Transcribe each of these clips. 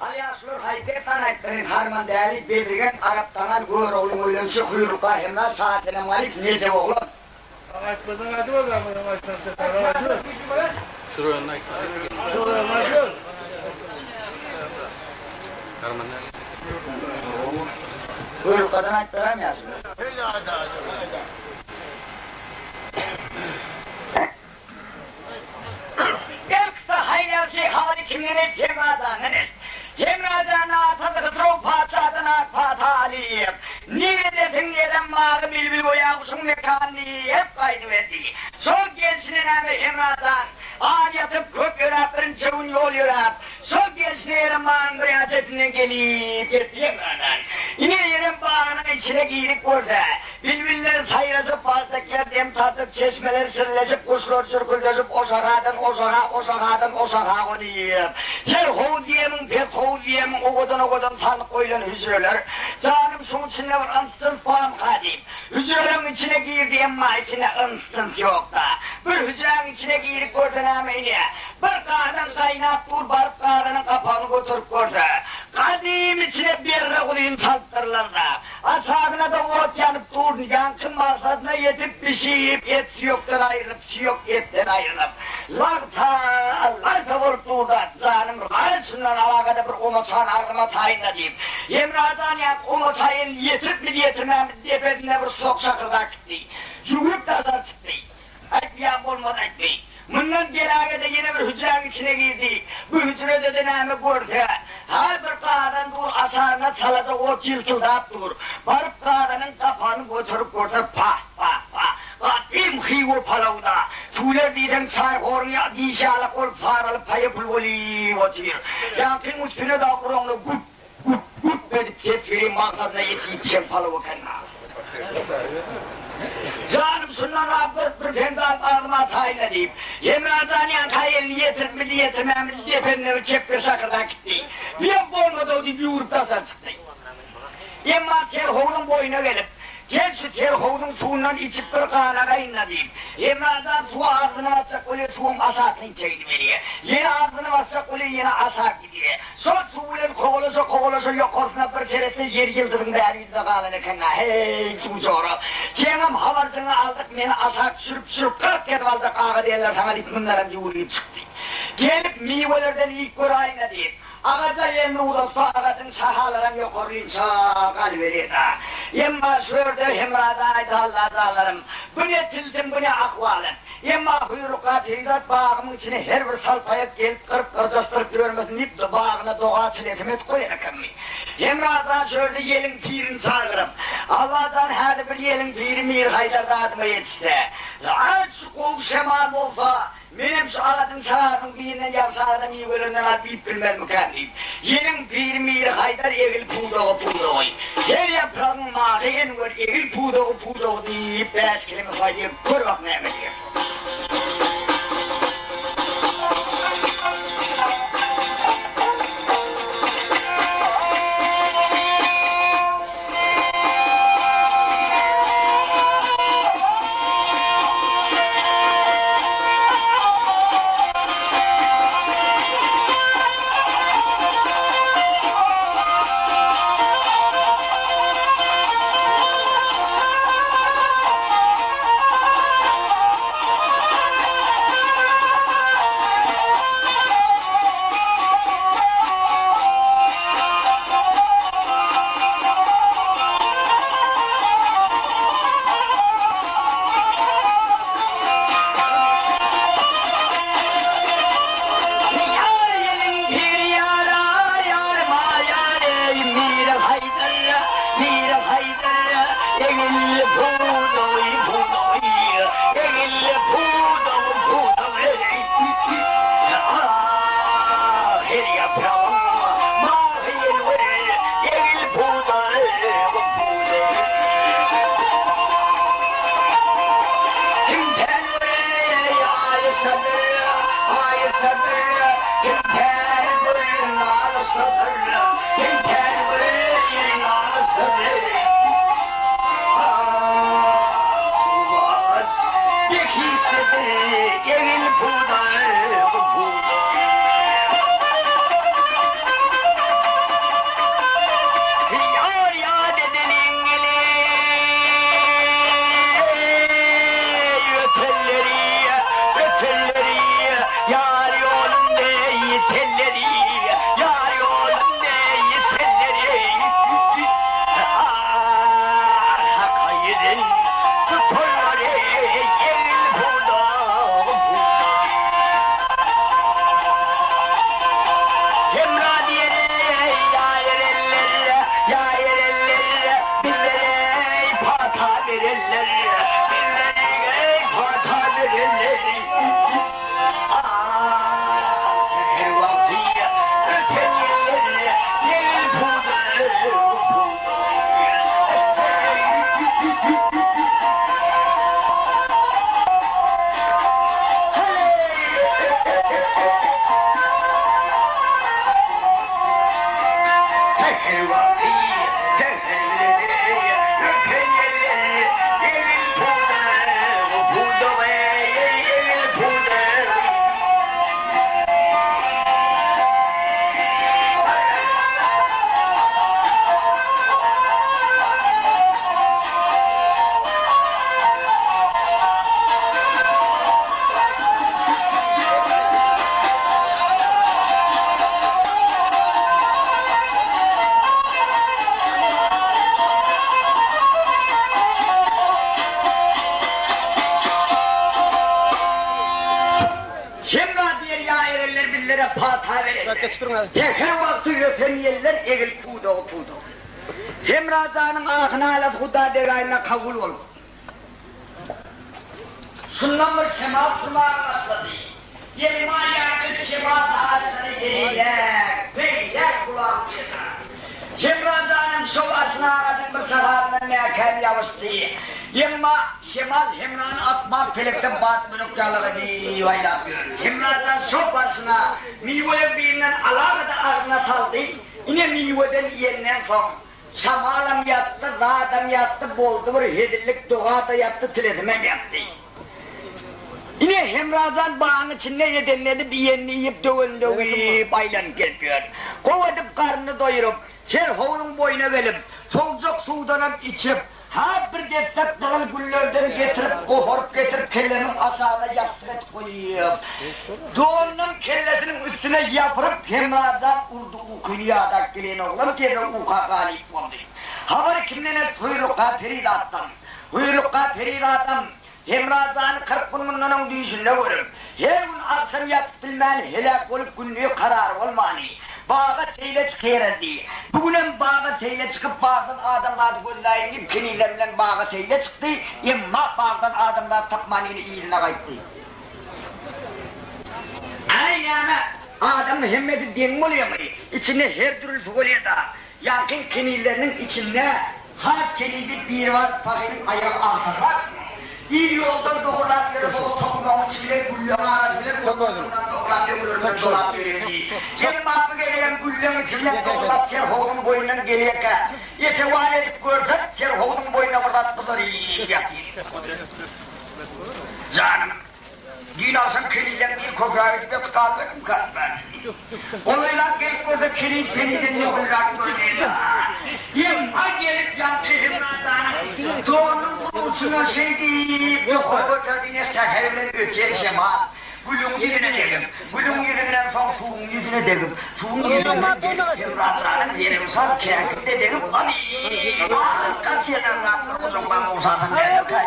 Al ýaşular haýsy dessan aýtdyryn Harman däli, Bezirgen, Arap daňan, Göroglyň öýlenişi, Hüýrlukga Hemra, Şasenem Garyp, Nejep oglan. Aýtmasaň aýdyber dagy aýtsaň dessan aýdyber. Şuroýunda aýtmasaň. Şuroýunda aýdyber. Harman däli. Hüýrlukgadan aýtdyraýmy ýaşular? Heý aýda aýdyber. Elksa haýýaşy haly kimden et Hemra jandan et. Hemra jan atasy Hysrow patyşadan ak pata alyp, Niredesiň Erem bagy bilbil boýa guşuň mekany diýip gaýdyberdi. Şol gelşine näme Hemra jan, az ýatyp, köp ýöräp, birinçe gün ýol ýöräp, Şol gelşine Erem bagynyň bir ýa çetinden gelip ýetdi Hemra jan. Ine Erem bagynyň içine girip görse, Bilbiller saýraşyp, balçaklar dem tartyp, çeşmeler şirleşip, guşlar jürküldeşip, o şahadan o şaha, o şahadan o şaha gonyp, her howuz ýemiň, pes howuz ýemiň owadan-owadan salnyp goýlan hüjreler, janym şuň içinde bir yns-jyns barmyka diýip, hüjreleriň içine girdi, emma içinde yns-jyns ýok-da. Bir hüjräň içine girip görse näme ine, bir gazan gaýnap dur, baryp gazanyň gapagyny göterip görse, gadym içine berre guzyny salypdyrlar-da. Aşagyna-da ot ýanyp dur, ýaňky maksadyna ýetip bişip, et süýekden aýrylyp, süýek etden aýrylyp, lagta, lagta bolup dur-da, janym rahat şundan alagada bir omaçany agzyma taýynla diýip, Hemra jan ýaňky omaça elini ýetiripmidi, ýetirmänmidi, depesinde bir sok şakyrdap gitdi. Ýüwrüp daşary çykdy. Aýtmaýan bolmaz aýtdy. Mundan beläge-de ýene bir hüjräň içine girdi. Bu hüjrede-de näme görse, hal bir gazan dur, aşagynda çalaja ot ýyltyldap dur. Baryp gazanyň gapagyny göterip görse, pah, pah, pah, gadym Hywa palawy-da. Tüwler diýseň çaýhoryň ýa dişi ýalak bolup saralyp paýa-pul bolyp otyr. Ýaňkyň üstüne-de guraňda güp, Güp, güp edip ses berýän maksadyna ýetip ýetişen palaw eken-a. Janym şundan-a bir, bir penjal agzyma ataýyn-a diýip, Hemra jan ýaňka elini ýetiripmidi, ýetirmänmidi, depesinde bir kepbe şakyrdap gitdi. Birem bolmady-ow diýip ýüwrüp daşary çykdy. Emma terhowzuň boýuna gelip, Gel şu terhowzuň suwundan içip bir ganagaýyn-da diýip, Hemra jan suwa agzyny basjak bolýar, suwam aşak inçe gidiberýär. Ýene agzyny basjak bolýar, ýene aşak gidýär. Şol suw bilen kowalaşa-kowalaşa ýokarsyna bir seretse ýer ýyldyzyň bäri ýüzüne galan eken-dä. Heý, suw jora! Seňem habarjyňy aldyk, meni aşak düşürip-düşürip 40 gezip aljak aga diýerler saňa diýip, mundanam ýüwrülip çykdy. Gelip, miwelerden iýip göräýin-dä diýip, agaja elini uzatsa, agajyň şahalaram ýokarlynça galyberýär-dä. Emma şu ýerde Hemra jan aýtdy, Alla janlarym, bu ne tilsim, bu ne ahwalat? Emma Hüýrlukga perizat bagymyň içine her bir salpaýak gelip gyryp-gyrjaşdyryp ýörmesin diýip, bagyna doga-tilesem edip goýan ekenmi. Hemra jan şu ýerde ýeliň pirini çagyryp, Alla jan häzir bir ýeliň piri Mir Haýdar dadyma ýetişse, aý şu gowy şemal bolsa, Menem şu agajyň şahasynyň birinden ýagşy adam miwelerinden alyp iýip bilmezmikäm diýip, ýeliň piri Miri Haýdar egil pudagy pudagy, her ýapragyň mahy enwer egil pudagy pudagy diýip bäş keleme saýdy, gör bak näme diýer. Säher wagty säher bilen öten ýeller egil pudagy, pudagy, egil pudagy. Hemra diýer ýa erenler bizlere pata berenler. Säher wagty ösen ýeller egil pudagy pudagy. Hemra janyň ahy-nalasy Huda dergaýynda kabul bolup. Şundan bir şemal turmaga başlady. Emma ýaňky şemal agaçlary eýläk, beýläk bulap ýatar. Hemra janam şo barşyna agajyň bir şahasyndan mäkäm ýabyşdy. Emma şemal Hemrany atmak pelekde bat börek ýalyga diýip aýlap ýör. Hemra jan şo barşyna miweleň birinden alaga-da agzyna saldy. Ine miweden iýenden soň, Şamalam ýatdy, zadam ýatdy, boldy bir hezillik doga-da ýatdy, tilesimem ýatdy. Ine, Hemrajan bagyň içinde edenini edip, iýenini iýip, döwenini döwüp, aýlanyp gelip ýör. Gowy edip garnyny doýrup, serhowzuň boýuna gelip, sowjak suwdanam içip, Ha bir dessek gyzyl güllerden getirip, goparyp getirip kellesiniň aşagyna ýassyk edip goýup, donunam kellesiniň üstüne ýapyryp Hemrajan urdy ukyny ýadap gelen oglan derrew uka galyp boldy. Habary kimden et Hüýrlukga perizatdan. Hüýrlukga perizadam Hemrajany 40 gün mundan öň düýşünde görüp, her gün agşam ýatyp bilmän heläk bolup gündiz karary bolmany, baga seýle çykybererdi. Bu günem baga seýle çykyp bagdan adamzady gözläýin diýip kenizler bilen baga seýle çykdy, emma bagdan adamzat tapman ýene yzyna gaýtdy. Äý näme, adamyň hemmesi deň bolýamy? Içinde her dürlüsi bolýada. Ýaňky kenizleriniň içinde Hat keniz diýip biri bar, pahyryň aýagy agsagrak. Il ýoldan dogrulap ýörese ol tokmagyň içi bilen gülleň arasy bilen ortasyndan dograp öňlerinden dolap ýöredi. Emma bu gezegem gülleň içi bilen dogrulap serhowzuň boýundan gelýärkä, esewan edip görse, serhowzuň boýunda bir zat gyzaryp ýatyr. Janym, Düýn agşam kenizden bir köpräk edip ýatyp galyberdim bärde diýdi. Golaýlap gelip görse keniz penizden ýokaryrak görünýär. Emma gelip ýaňky Hemra janyň donunyň bir uçuna şeý diýip ýokary göterdi, ine säher bilen ösýän şemal gülüň ýüzüne degip, gülüň ýüzünden soň suwuň ýüzüne degip, suwuň ýüzünden gelip Hemra janyň ýerimsal käkinde degip, Alyý, gaçýanam bir gujagyma ogşasam näderkä?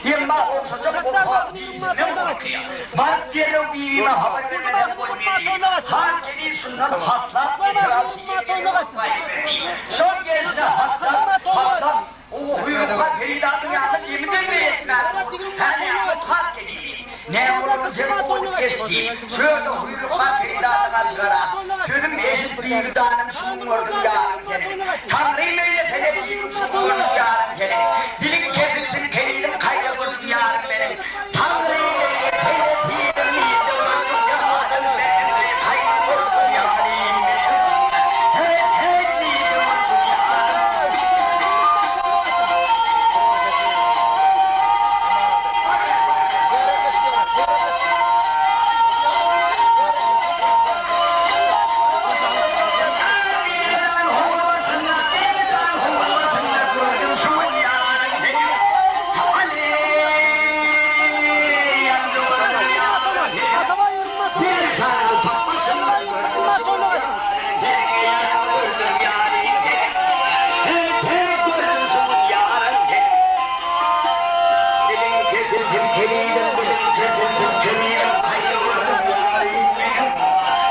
Emma ogşajak bolsa bibisinden gorkýar. Baryp derrew bibime habar bermesem bolmady. Han keniz şundan hatlap etrap ýeri-ýeri bolup gaýdyberdi. Şol gelşine hatlap, hatlap, o huýrukga perizadyň ýanyna demidem ýetmän dur. Hä näme ol hat kenizi? Näme bolanyny sen gowy edip eşit diýip, şu ýerde huýrukga perizada garşy garap, Sözüm eşit bibi janym şu gün gördüm ýarym seniň. Taňrym eýlesene diýdim şu gün gördüm ýarym seniň. Diliň kesilsin kenizim kaýda gördüň ýarym meniň. Taňrym eýlesene diýdim nirde gördüň ýarym meniň. Kaýda gördüň ýarym meniň. Heý heý nirde gördüň ýarym.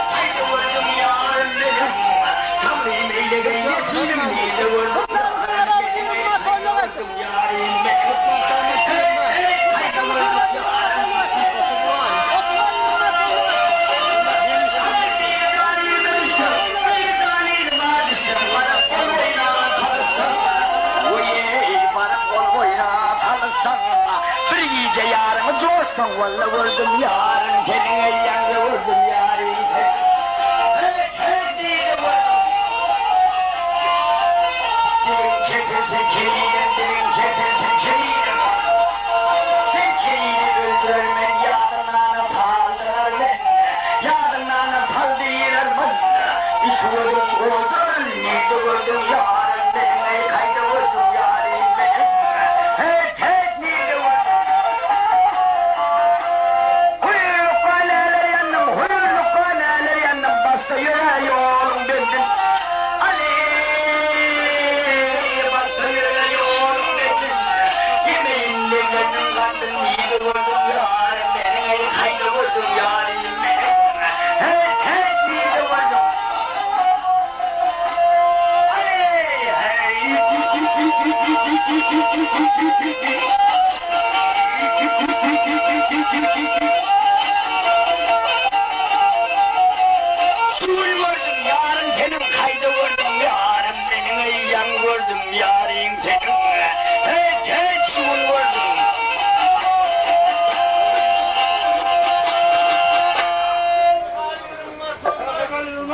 Haýda gördüň ýarym meniň, Taňrym eýlegeý ýetimim, Nirde gördüň ýarym meniň, Haýda gördüň ýarym meniň, Heý, haýda gördüň ýarym Bir gije ýaryňy joşsaň walla gördüm ýarym seniň eýýäňde gördüm ýarym seniň.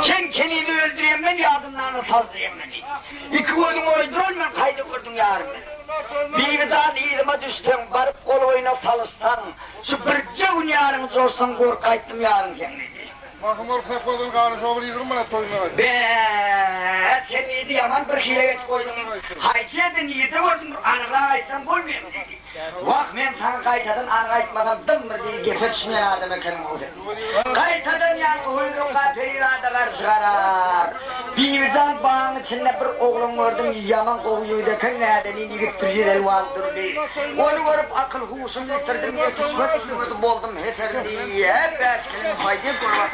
Sen kenizi öldürýän men ýa zyndana saldyrýan men diýdi. Iki gözüň oýduran men kaýda gördüň ýarym meni. Bibijan yzyma düşseň, baryp gol-boýuna salyşsaň, şu birje gün ýaryňy joşsaň gork gaýtdym ýaryň seň diýdi. Mahym ol sowhozdan gany şo bir 20 manat toýuna gaýtdy. Be, sen diýdi ýaman bir hile edip goýduň. Haýsy ýerde nirde gördüň bir anygrak aýtsaň bolmaýarmy diýdi. Wah, men saňa gaýtadan anyk aýtmasam dym bir diýdi gepe düşmeýän adam ekeniň-ow sen. Gaýtadan ýaňky huýrukga perizada garşy garar. Bibijan bagyň içinde bir oglan gördüm, ýaman gowy ýigit eken, näzenin ýigitdir, ýüz-elwan dürli. Ony görüp akyl-huşumy ýitirdim, ýetişmek ýüwedi boldum, heser diýýä, bäşkiliň haýsy gurbat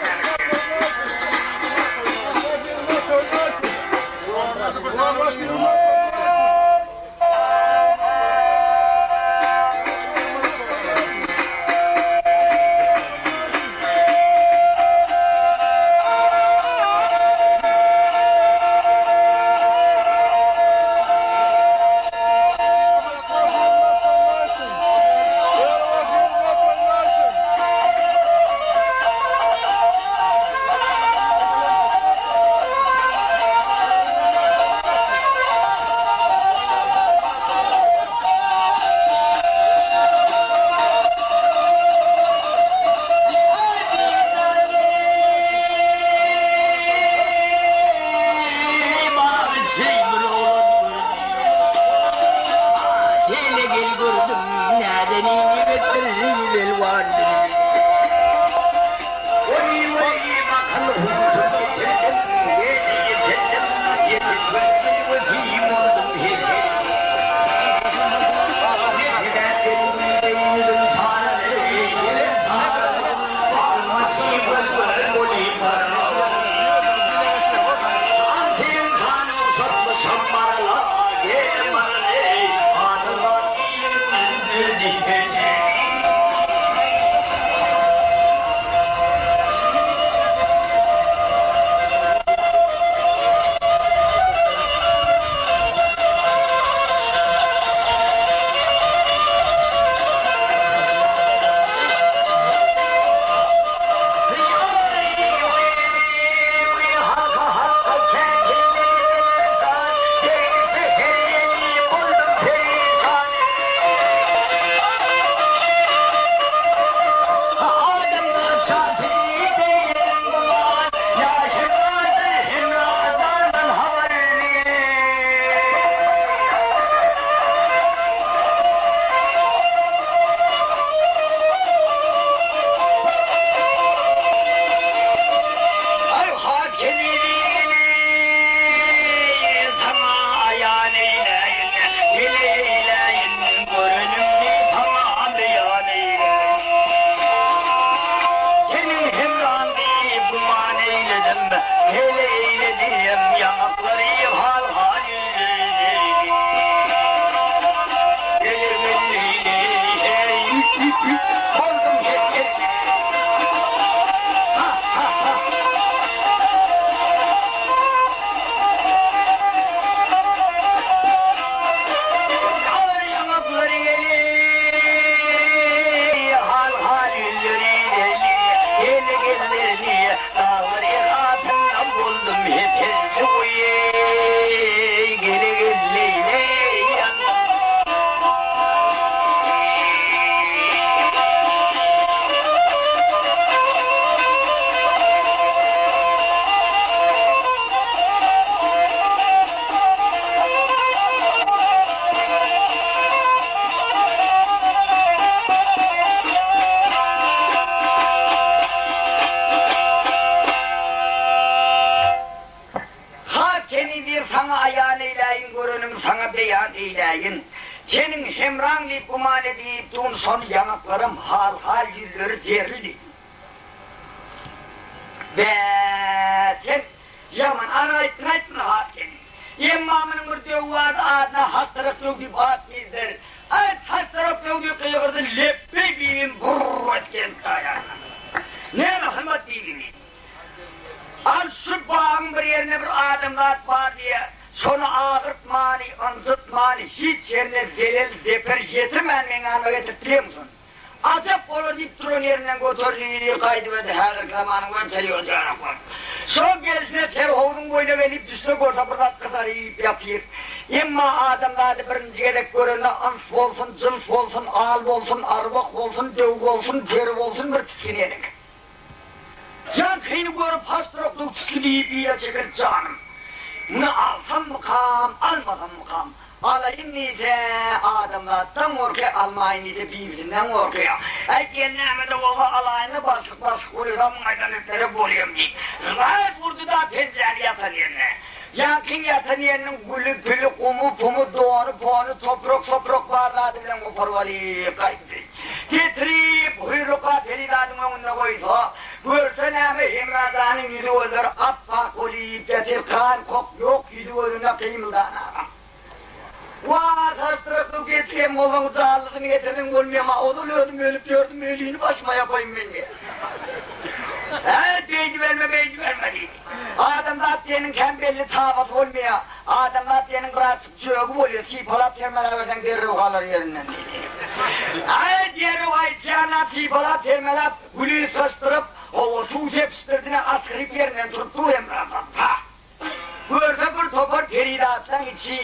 Har kenizi saňa aýan eýläýin görenim saňa beýan eýläýin. Seniň hemraň diýip güman edip dun şon ýaňaklarym hal-hal ýüzleri zerli. Bä, sen ýaman ana aýtdyň aýtmyny har keniz. Emma munuň bir döwi bardy adyna Hassarak döw diýip at diýdiler. Aýt Hassarak döw diýip gygyrdy lepbeý bibim burr edip gelipdi aýagyna. Näme hyzmat bibim? Al şu bagyň bir ýerinde bir adamzat bar diýýär. Şony agyrtmany, ynjytmany, hiç ýerine zelel, zeper ýetirmän meň ýanyma getirip bilýärmiň şony? Ajap bolar diýip duran ýerinden göterildi, gaýdyberdi häzirki zamanyň wertolýody ýaly. Şol gelşine serhowzuň boýuna gelip düşse görse bir zat gyzaryp ýatyr. Emma adamzady birinji gezek görende yns bolsun, jyns bolsun, al bolsun, arwah bolsun, döw bolsun, peri bolsun bir tisginýän eken. Ýaňkyny görüp hasratly tisginip yza çekilip janym, muny alsammykam, almasammykam, Alaýyn diýse, adamzatdan gorkýar, almaýyn diýse, bibisinden gorkýar. Äý, gelnäme-de bolsa alaýyn-da, başlyk başlyk bolýa-da, muň aýdan etmesek bolýam diýip, zar urdy-da penjäni ýatan ýerine. Ýaňkyň ýatan ýeriniň güli, püli, gumy, pumy, dony, pony, toprak, soprak bar zady bilen goparyp alyp gaýtdy. Getirip, Hüýrlukga perizadyň öňünde goýsa, görse näme, Hemra janyň ýüzi-gözleri ap-ak bolup ýatyr, kan-kok ýok, ýüzi-gözünde gymyldanagam. Wah, hasratly getirem bolsaň janlysyny getirseň bolmaýama, ozal özüm ölüp ýördüm, ölini başyma ýapaýyn men diýýär. Äý, beýdiberme, beýdiberme diýdi. Adamzat diýeniňkäm belli tabasy bolmaýar. Adamzat diýeniň birazjyk jögi bolýar, sypalap sermeläberseň derrew galar ýerinden diýdi. Äý, derrew aýtýan-a, sypalap sermeläp, güli syçdyryp, hawa, suw sepişdirdine asgyryp ýerinden turup dur Hemra jan, pah! Görse bir topar perizatlaň içi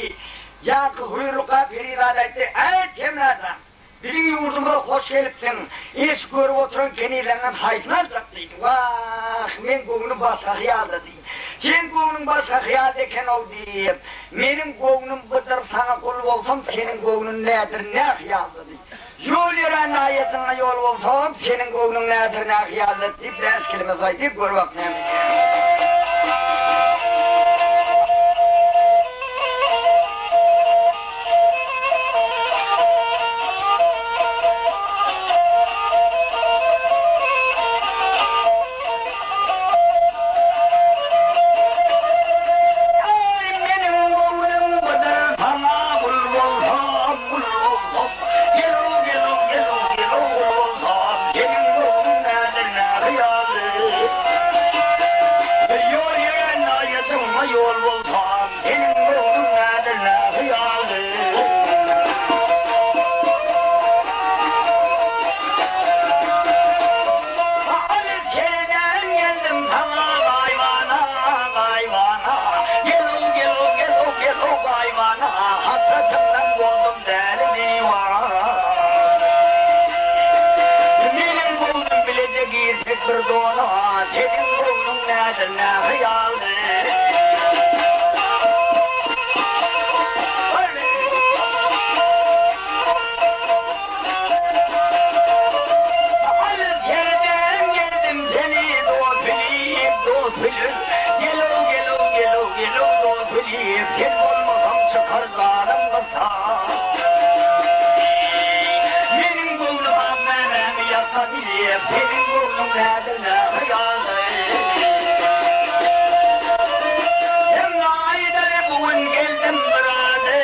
ýaňky Hüýrlukga perizat aýtdy, Äý, Hemra jan, biziň ýurdumyza hoş gelipsiň, ine şu görüp oturan kenizleňden haýsyny aljak diýdi. Wah, meň göwnüm başga hyýalda diýdi. Seň göwnüň başga hyýalda eken-ow diýip, meniň göwnüm bydyr, saňa gul bolsam, seniň göwnüň nädir, nä hyýalda diýdi. Ýol ýörän naýatyňa ýol bolsam, seniň göwnüň nädir nä hyýalda diýip, bäş keleme saýdy, gör bak näme diýýänini. Eý, meniň göwnüm gydyr, saňa gul bolsam, gul bolsam. Gel-ow, gel-ow, gel-ow, gel-ow, gul bolsam, Seniň göwnüň nädir, nä hyýaly? Ýol ýörän naýatyňa ýol bolsam, Seniň göwnüň nädir, nä hyýaly? Alyp geldim saňa gaýybana, gaýybana, Gel-ow, gel-ow, gel-ow, gel-ow, gaýybana, Hasratyňdan boldum däli diwana. Meniň göwnüm bileje girsek bir dona, Seniň göwnüň nädir, nä hyýaly? Alperden geldim seni dost bilip, dost bilip, Gel-ow, gel-ow, gel-ow, gel-ow dost bilip, Sen bolmasaň çykar janym gyssa. Meniň göwnüm ak mämäňi ýaksa diýip, Seniň göwnüň nädir nä hyýaly. Hemra aýdar bu gün geldim myrada,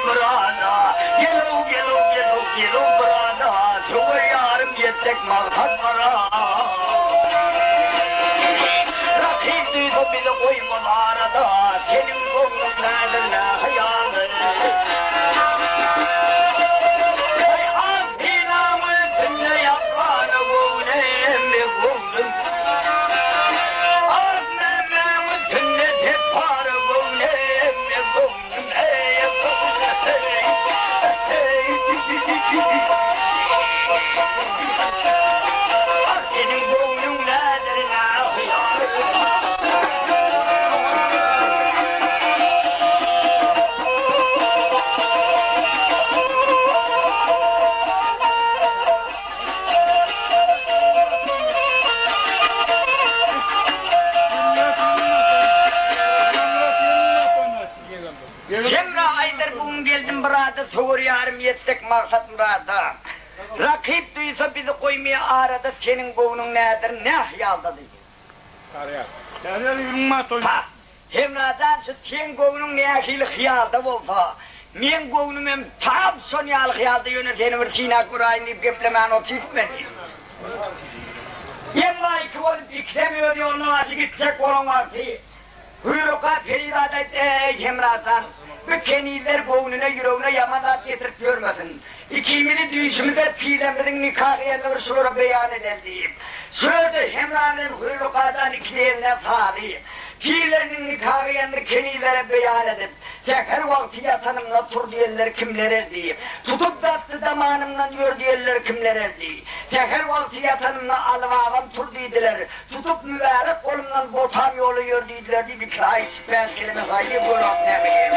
myrada, Gel-ow, gel-ow, gel-ow, gel-ow myrada, Söwer ýarym ýetsek maksat bara. Rakyp duýsa bizi goýmaz arada, Seniň göwnüň nädir, nä hyýaly. Aý, ak synamy tünde ýakmana göwnüm, göwnüm. Ak mämäňi tünde tepara göwnüm, göwnüm. Seniň göwnüň nädir nä hyýal. Hemra aýdar bu gün geldim byrada Söwer ýarym ýetsek maksat myrada Rakyp duýsa bizi goýmaýa arada Seniň göwnüň nädir nä hyýalda diýdi. Pa, Hemrajan şu seň göwnüň nähili hyýalda bolsa, meň göwnümem tam şon ýaly hyýalda ýöne seni bir synap göräýin diýip geplemän otyryn men diýdi. Emma iki bolup ikisem öz ýoluna garşy gitjek bolan wagty Hüýrlukga perizat aýtdy, Eý, Hemrajan, bu kenizler göwnüne, ýüregine ýaman zat getirip ýörmesin. Ikimizi düýşümizde pidemiziň nika gyýanyny bir şulara beýan edeli diýip, şu ýerde Hemra bilen Hüýrlukga jan ikisi eline sazy. Pirleriniň nika gyýanyny kenizlere beýan edip, Säher wagty ýatanymda tur diýenler kimler erdi? Tutup datdy damanymdan ýör diýenler kimler erdi? Säher wagty ýatanymda Aly babam tur diýdiler, Tutup mübärek golumdan botam ýola ýör diýdiler diýip ikisi aýdyşyp bäş keleme saýdy, gör-ak näme diýer.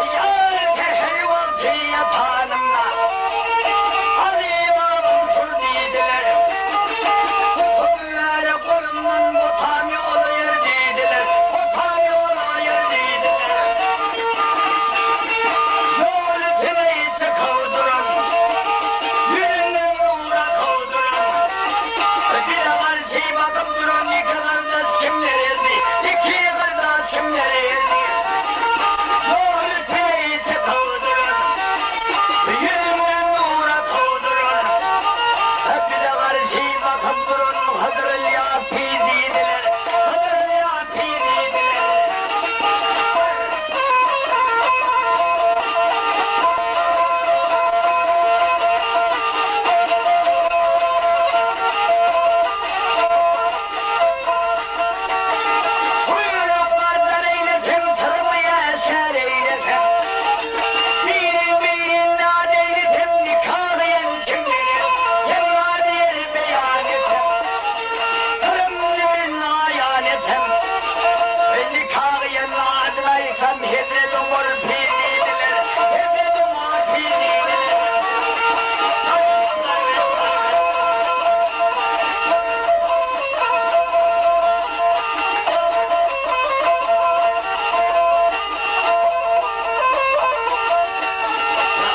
Ýar säher wagty ýatanymda, Aly babam tur diýdiler. Tutup bäri golumdan botam ýola ýör diýdiler, Botam ýola ýör diýdiler. Ýoly temeýçe kowduran, Ýüzünden nura kowduran, Bize garşy bakyp duran iki gardaş kimler erdi, Iki gardaş kimler erdi? Ýoly temeýçe kowduran, Ýüzünden nura kowduran, Bize garşy bakyp duran Hydyr Ylýas pir diýdiler, Hydyr Ylýas pir diýdiler. Buýruk gaddar eýlesem, syrymy äşgär eýlesem, Birin-birin naz eýlesem, nika gyýan kimlere, Hemra diýer beýan etsem, syrymny men aýan etsem, Nika gyýan adyny aýtsam, Hezret Omar pir diýdiler, Hezret Omar pir diýdiler.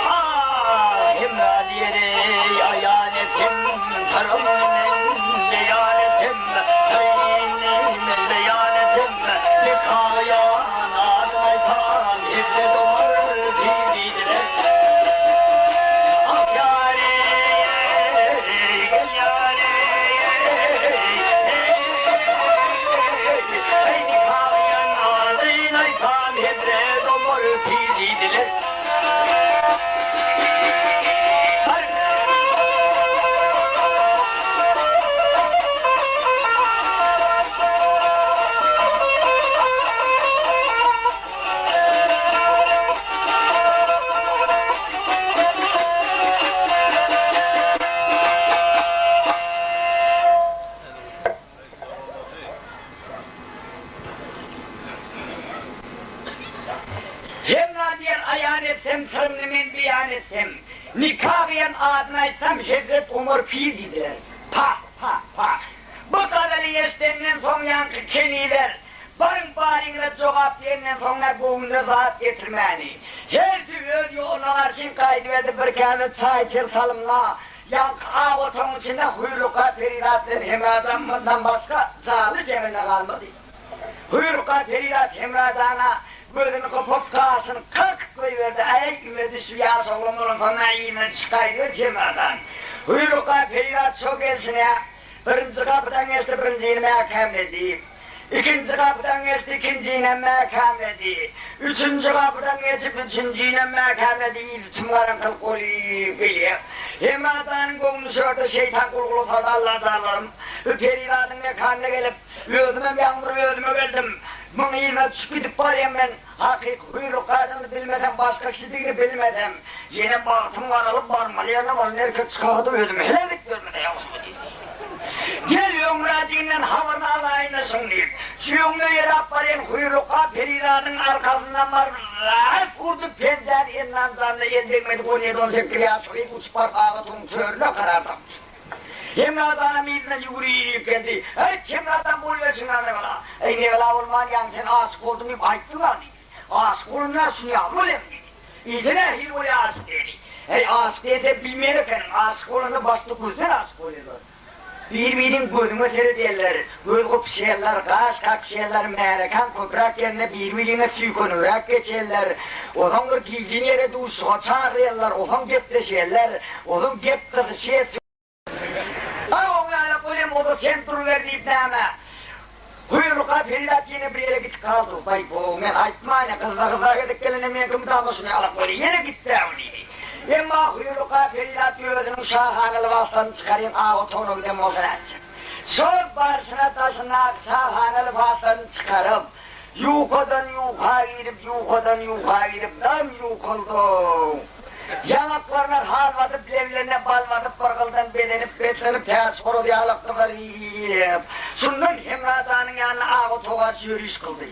Ah, Hemra diýere aýan etsem, Syrymny men beýan etsem, Syryny men beýan etsem, Nikaýan adyny aýtan Hezret Omar pir diýdiler. Ah, ýar-eý, gel ýar-eý, Eý, nikaýan adyny aýtan Hezret Omar pir diýdiler. Hemra diýer aýan etsem, syrymny men beýan etsem, Nika gyýan adyny aýtsam, Hezret Omar pir diýdiler. Pa, pa, pa. Bu gazaly eşdenden soň ýaňky keniler, Baryň baryňyza jogap diýenden soň nä göwnüne zat getirmäni. Hersi öz ýoluna garşyn gaýdyberdi bir käse çaý içer salymda ýaňky ak otagyň içinde Hüýrlukga perizat bilen Hemra jandan başga janly jemende galmady. Hüýrlukga perizat Hemra jana gözüni gypyp gaşyny kakyp goýberdi, Äý üme düşdi ýaş oglan bolansoň nä yzyna düşüp gaýdyberdi Hemra jan. Hüýrlukga perizat şo gelşine Birinji gapydan geçdi, birinjini mäkämledi. Ikinji gapydan geçdi, ikinjinem mäkämledi. Üçünji gapydan geçip, üçünjinem mäkämledi. Yzy tüm garaňkylyk bolup gelýär. Hemra janyň göwni şu ýerde şeýtan gulgula saldy, Alla janlarym, bu perizadyň mekanyna gelip, özümem ýaňy bir özüme geldim. Muň yzyna düşüp gidip barýan men. Hakyky hüýrluk gaýdyny bilmesem, başga kişidigini bilmesem, ýene bagtym garalyp barmaly ýerine balan erkek çykagada özümi heläk edip ýörmese ýagşymy diýdi. Gel öňräjiginden habaryny alaýyn-da şuň diýip, şu öňde ýöräp barýan Hüýrlukga perizadyň arkasyndan baryp zarp urdy, penjäni endam janyna el degmedik on ýedi-on sekiz ýaşly gyz uçup baryp agaçyň törüne karar tapdy. Hemradanam yzyndan ýüwrüp geldi. Äý, Hemradan boluberşiň-ä nebela. Äý, nebela bolman ýaňy sen aşyk boldum diýip aýtdyň-a diýdi. Aşyk bolan näçün ýaly bolýaň diýdi. Ýa nähili bolýar aşyk diýdi. Äý, aşyk diýen sen bilmeýän ekeniň, aşyk bolanda başda gözden aşyk bolýarlar. Bir-biriň gözüňe seredýärler, göz gypyşýarlar, gaş kakşýarlar, märekäň köpräk ýerinde bir-biriňe süýkenibräk geçýärler. Ozaň bir gizlin ýere duşuşyga çagyrýarlar, ozaň gepleşýärler, ozaň gep gyzyşýar. Hany oň ýalak bolýam o-da sen duruber diýip näme Hüýrlukga perizat ýene bir ýere gidip galdy. Baý bo, men aýtmaýyn-a, gyzza-gyzza gezek gelende meňki mydama şuny ýalak bolýar, ýene gitdi-ä bu diýdi. Emma Hüýrlukga perizat özüniň şahana lybaslaryny çykaryň ak otagyna giden bolsa nätjek. Şol barşyna daşyndaky şahana lybaslaryny çykaryp, ýukadan ýuka girip, ýukadan ýuka girip, dam ýukaldy. Ýaňaklaryna hal basyp, leblerine bal basyp, bir gyldan bezenip, beslenip, täç horaz ýaly gyzaryp, şundan Hemra janyň ýanyna ak otaga garşy ýöriş kyldy.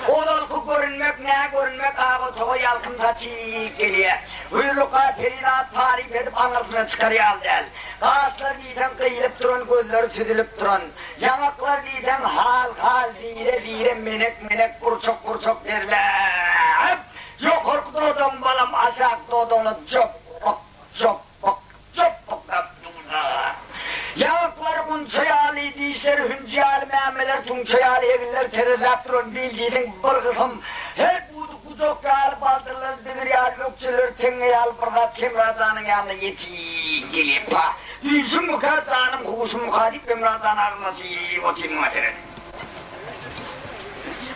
Ozalky görünmek nä görünmek, ak otaga ýalkym saçyp gelýär. Hüýrlukga perizat taryp edip aňyrsyna çykar ýaly däl. Gaşlary diýseň gyýylyp duran, gözleri süzülip duran. Ýaňaklar diýseň hal-hal, zire-zire, menek-menek, burçak-burçak derläp, ýokarky dodagyň balam aşaky dodagyna jopbak, jopbak, jopbaklap durdy. Ýaňaklary gunça ýaly, dişleri hünji ýaly, mämeleri tuňça ýaly, eginleri terezläp duran bil diýseň bir gysym, her budy gujak ýaly, baldyrlary digir ýaly, ökjeleri teňňe ýaly bir zat Hemra janyň ýanyna ýetip gelýär. Düýşümmika, janym huşummyka diýip Hemra jan agzyny açyp otyr muňa seret.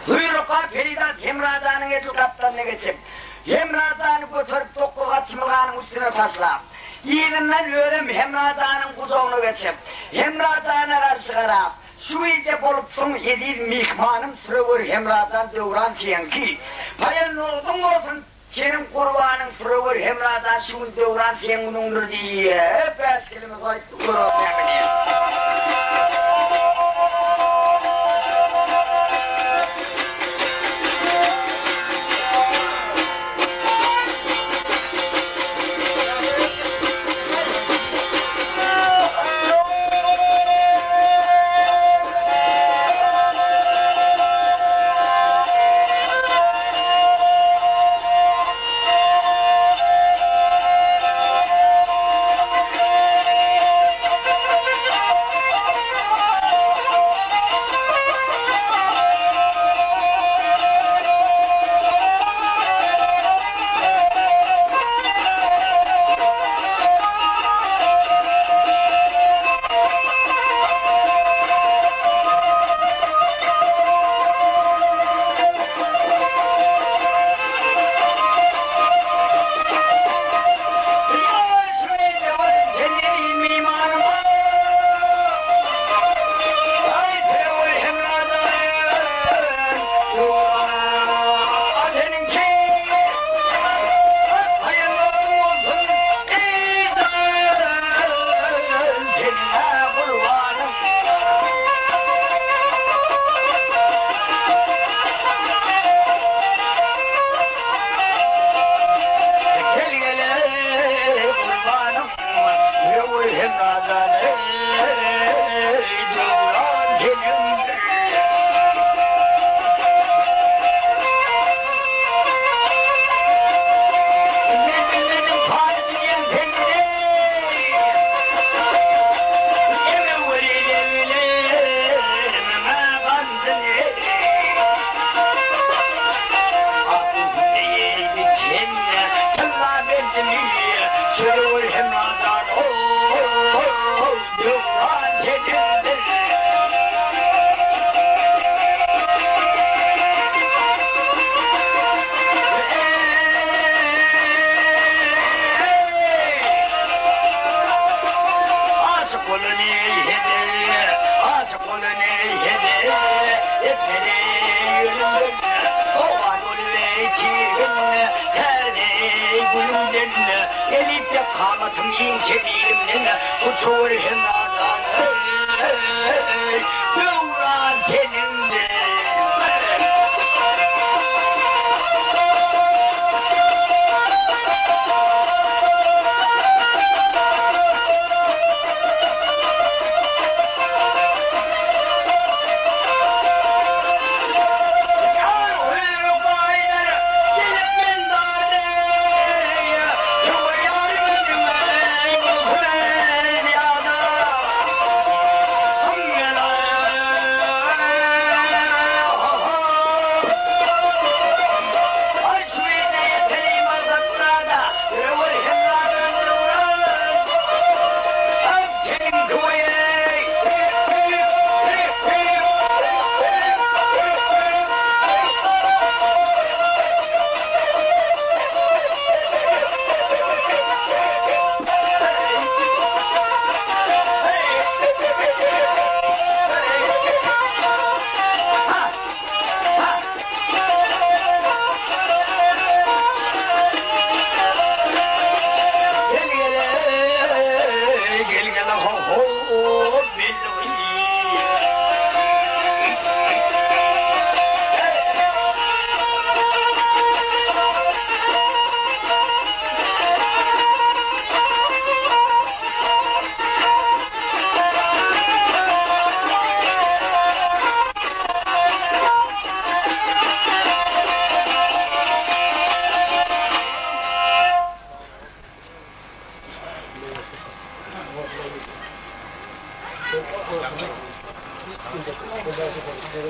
Hüýrlukga perizat Hemra janyň edil gapdalyna geçip, Hemra jany göterip dokuzgat çymylganyň üstüne taşlap, yzyndan özem Hemra janyň gujagyna geçip, Hemra jana garşy garap, Şu gije bolupsyň eziz myhmanym Süregör Hemra jan döwran seňki. Paýan nowzuň bolsun! Seniň gurbanyň Süregör Hemrajan şu gün döwran seň günüňdir diýip, bäş kelime aýtdy, görok näme diýen.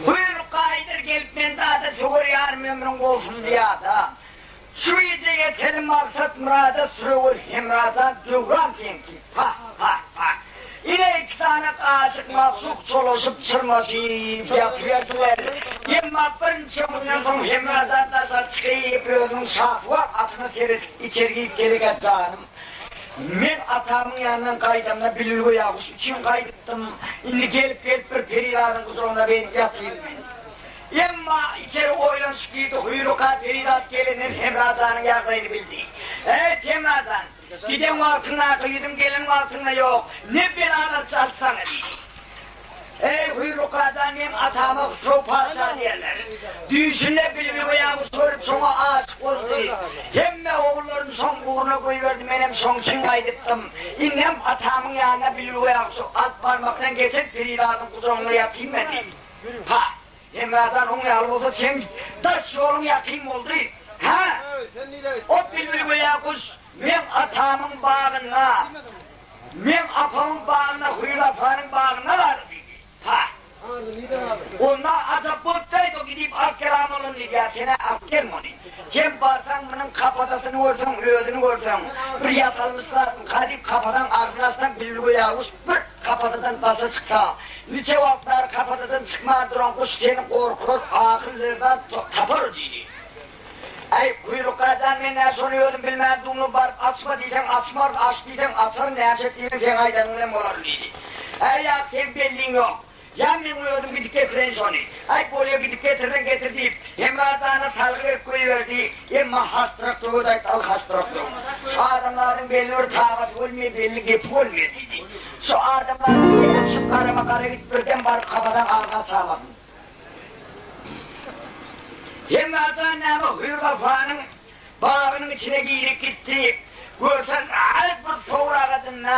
Buýruk gaýdyr gelip men dada söwer ýarym ömrüň bolsun zyýada. Şu gije ýetelim maksat myrada Sürewür Hemrajan döwran seňki pah pah pah. Ine iki sany aşyk magşuk çolaşyp çyrmaşyp ýatyberdiler. Emma birnçe günden soň Hemrajan daşary çykyp özüniň şasuwar atyna seredip içeri girip gelekä janym Men atamyň ýanyndan gaýdamda bilbilgöý aguş üçin gaýdypdym. Indi gelip-gelip bir perizadyň gujagynda beýdip ýatyryn men. Emma içeri oýlanyşyp girdi, Hüýruka perizat gelenden Hemra janyň ýagdaýyny bildi. Eý, Hemra jan, giden wagtyňdaky ýüzüň gelen wagtyňda ýok, ne belalar çaldy saňa diýdi. Eý, Hüýruka jan, meň atama Hysrow patyşa diýerler. Düýşünde bilbilgöýä guş görüp, şoňa aşyk boldy. Hemme ogullaryny şoň ugruna goýberdi, menem şoň üçin gaýdypdym. Indem atamyň ýanyna bilbilgöýä guşy alyp barmakdan geçen perizadyň gujagynda ýatyn men diýdi. Pa, Hemrajan oň ýaly bolsa seň daş ýoluň ýakyn boldy. Hä? O bilbilgöýä guş meň atamyň bagynda. Meň apamyň bagyna Hüýr apanyň bagyna bar diýdi. Pah! Onda ajap bolupdyraýt o gidip alyp gelam bolany diýdi. Ýa sen-ä alyp gelme ony. Sen barsaň munuň kapadasyny görseň, özüni görseň, bir ýasalmyş zatmyka diýip kapadaň agzyny açsaň bilbilgöýäguş bir kapadadan daşa çyksa, niçe wagt bäri kapadadan çykman duran guş seni gorkurar, ahyr lerzan tapar diýdi. Äý, Guýrukga jan, men nä şony özüm bilmän dumly baryp açma diýseň açmaryn, aç diýseň açaryn, näçe diýseň seň aýdanyň bilen bolaryn diýdi. Äý, ýa seň belliň ýok. Ýa meň özüm gidip getireýin şony. Äý, bolýa gidip getirseň getir diýip, Hemra jana salgy berip goýberdi. Emma hasdyrak döwet aýtdy, al hasdyrak döw. Şu adamzadyň belli bir tagaty bolmaýar, belli gepi bolmaýar diýdi. Şu adamzadyň gepi çyk garama-gara git birden baryp kafadan agzy açamasyn. Hemrajan näme Hüýrzafanyň bagynyň içine girip gitdi. Görse, ägirt bir sowur agajynda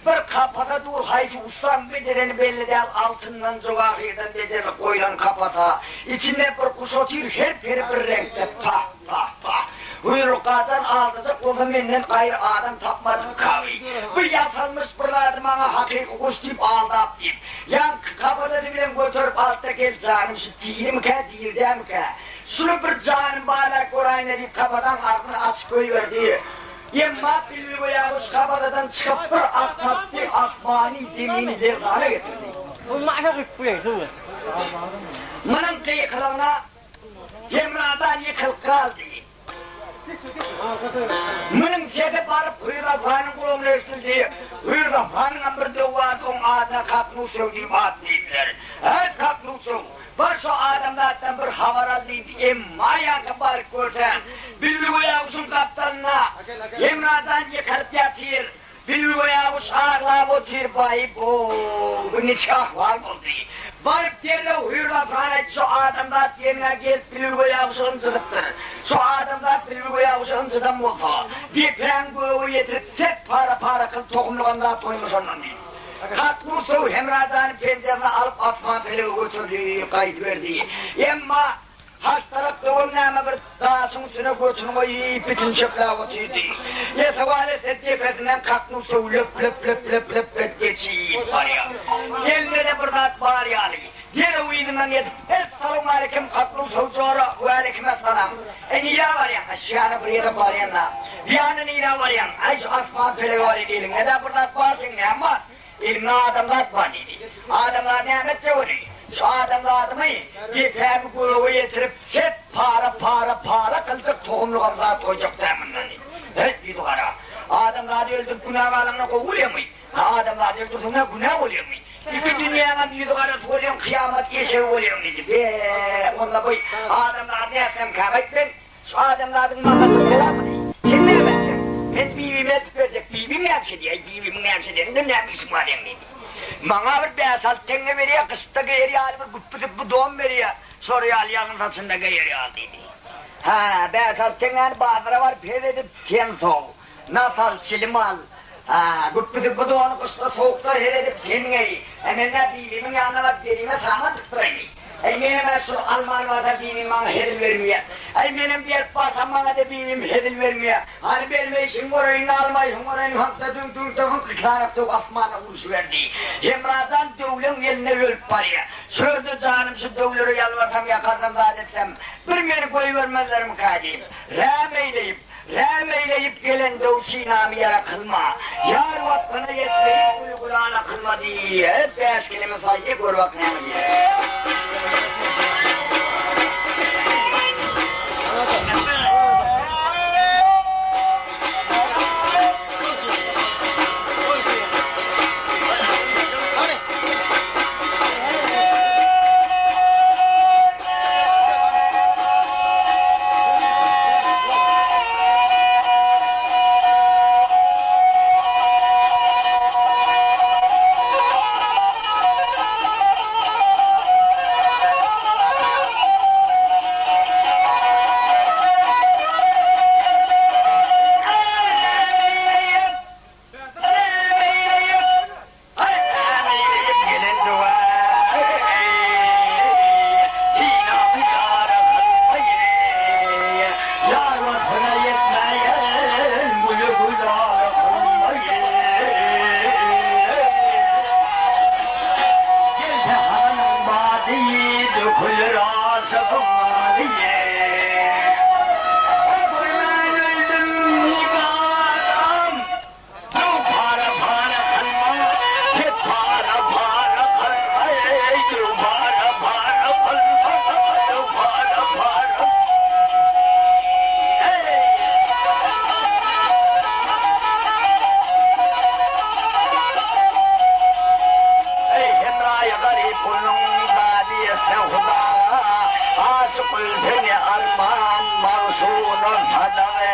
bir kapasa dur, haýsy ussaň bejereni belli däl, altyndan, jowahyrdan bejerilip goýlan kapasa. Içinde bir guş otyr, her peri bir reňkde, pah, pah, pah. Hüýrlukgajan aldajak bolsa menden gaýry adam tapmadyk kawy. Bu ýasalmyş bir zady maňa hakyky guş diýip aldap diýip. Ýaňky kapadasy bilen göterip altda gel janym şu dirimikä diri dämikä? Şuny bir janym barlap göräýinle diýip kapadaň agzyny açyp goýberdi. Emma bilbilgöýä guş kapadadan çykyp bir at tapdy asmany zemini lerzana getirdi. Munuň gykylygyna Hemrajan ýykylyp galdy. Munuň sesi baryp Hüýrzafanyň gulagyna eşidildi. Hüýrzafanyňam bir döwi bardy, oň adyna Kaknus döw diýip at diýdiler. Äý, Kaknus döw, bar şo adamzatdan bir habar al diýdi. Emma ýaňky baryp görse, Bilbilgöýäguşuň gapdalynda Hemrajan ýykylyp ýatyr. Bilbilgöýäguş aglap otyr, Baý-bo, bu niçik ahwal boldy? Baryp derrew Hüýrzafran aýtdy, Şu adamzat ýeriňe gelip Bilbilgöýäguşy ynjydypdyr. Şu adamzat Bilbilgöýäguşy ynjydan bolsa, depäň göge ýetirip, sert para-para kylyp tohumlygam zat goýma şondan diýdi. Kaknus Hemrajany penjesine alyp asman pelege göterdi, gaýdyberdi. Emma Haştarak döwem näme bir daşyň üstüne götüni goýup bitin çöpläp otyrdy. Ýesewal etse depesinden kaknus suw löp löp löp löp löp edip geçip barýar. Elinde-de bir zat bar ýaly. Derrew yzyndan ýetip, Essalawmaleýkim kaknus suw jora, Waleýkimessalam. E nirä barýaň? E şu ýana bir ýere barýan-da. Bu ýana nirä barýaň? Aý şu asman pelege barýan. Eliňde-de bir zat bar seň näme bar? Elimde adamzat bar diýdi. Adamzat näme etjek ony? Şu adamzadymy depämi göge ýetirip, set para-para para kyljak tohumlygam zat goýjak däl mundan diýdi. Heý, diýdi gara. Adamzady öldürip günä galanyňa gowy bolýarmy? Hä, adamzady öldürseň-ä günä bolýarmy? Iki dünýäňem ýüzi garasy bolýaň, kyýamat eşegi bolýaň diýdi. Be, onda bu adamzady nätsemkäm aýt men? Şu adamzadyň maňa çykaramyny? Sen näme etjek? Men bibime eltip berjek. Bibim näme diýýär? Aý, bibimiň näme diýeninden näme işiň bar seň diýdi. Maňa bir bäş-alty teňňe berýär, gyşda geýer ýaly bir güpbi-süpbi don berýär, şor ýaly ýagyn saçynda geýer ýaly diýdi. Hä, bäş-alty teňňäni bazara baryp hez edip, sen sow. Nas al, çilim al. Hä, güpbi-süpbi dony gyşda sowukda hez edip, sen geý. Hä, men-ä bibimiň ýanyna baryp, derime saman çykdyraýyn. Äý, menem-ä şuny alman barsa bibim maňa hezil bermeýär. Aý, menem berip barsam, maňa-da bibim hezil bermeýär. Hany bermeýşiňi göreýin, almaýşyňy göreýin, haňk-da düňk-düňk-de hüňk ikiaýak döw asmana urşuberdi. Hemrajan döwleň elinde ölüp barýar. Şu ýerde janym şu döwlere ýalbarsam, ýakarsam, zat etsem, bir meni goýbermezlermikä diýip, räm eýleýip, räm eýleýip gelen döw synamy ýara kylma, ýar waspyna ýetmeýip güli gülana kylma diýip, bäşkeleme salýa, gör bak näme diýýär. Gelse halanyň bady, döküler aşygyň ady. Görmän öldüm nigaram, Döw para-para kylma, Pet para-para kylma, eý, döw para-para kylma, döw para-para, eý. Eý, hemraýy garyp guluň dady etse Hudaga, Aşyk ölse ne arman, magşugyna sadaga.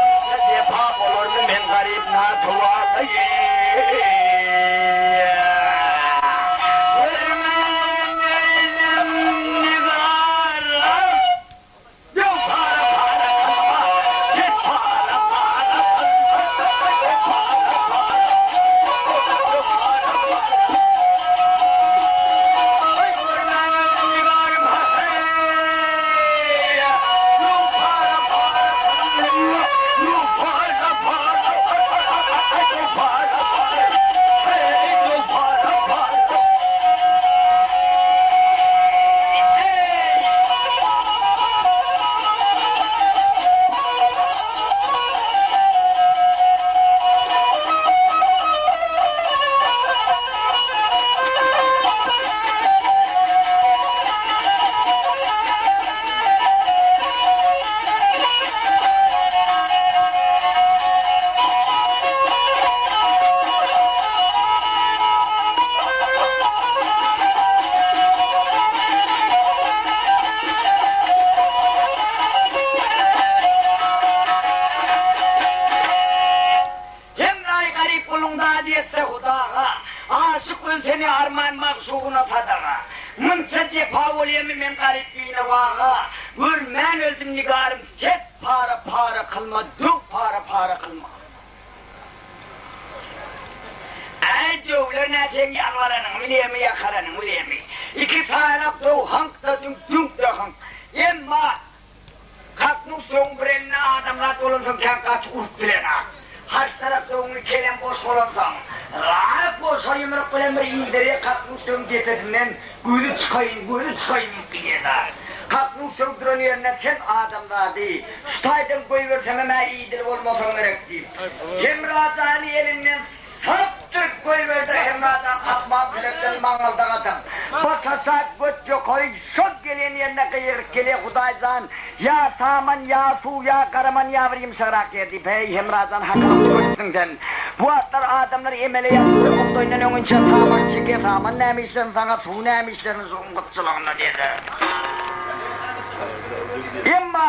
Munça jepa bolarmy men garyp natuwalaý. Görmän öldüm nigaram. Döw para-para kylma, git para-para kylma, döw para-para, döw para-para. Aý, görmän öldüm nigarym, ha-heý! Döw para-para kylma, döw para-para, döw para-para, heý, döw para-para. Hemraý garyp guluň dady etse Hudaga, Aşyk ölseni arman magşugyna sadaga. Munça jepa bolýamy men garyp binawaga, Görmän öldüm nigarym set para-para kylma, döw para-para kylma. Äý, döwler nä seň ýalbaranyňy bilýärmi, ýakaranyňy bilýärmi? Iki taýlak döw haňk-da düňk, düňk-de haňk. Emma kaknus döwüň bir elinde adamzat bolansoň kän gaty urup bilenak. Haç tarap döwüň iki elem boş bolansoň, rahat goşa ýumruk bilen bir inderýär kaknus döwüň depesinden gözi çykaýyn, gözi çykaýyn diýip gidýär-de. Kaknus döw duran ýerinden sen adamzady şu taýdan goýbersemem-ä idili bolmasaň gerek diýip, Hemra jany elinden Sapdyryp goýberdi Hemradan asman pelekden maňňaldak atan. Baş aşak, göt ýokary, şol gelen ýerine gygyryp gelýär, Hudaý jan, ýa saman, ýa suw, ýa garaman, ýa bir ýumşagrak ýer diýip, heý, Hemrajan hakyňy tüketdiň sen. Bu wagtlar adamlar emele ýatyp bir bugdaýyndan öňinçä saman çekýär, saman näme işlesin saňa, suw näme işlesin suwuň gytçylygynda diýdi. Emma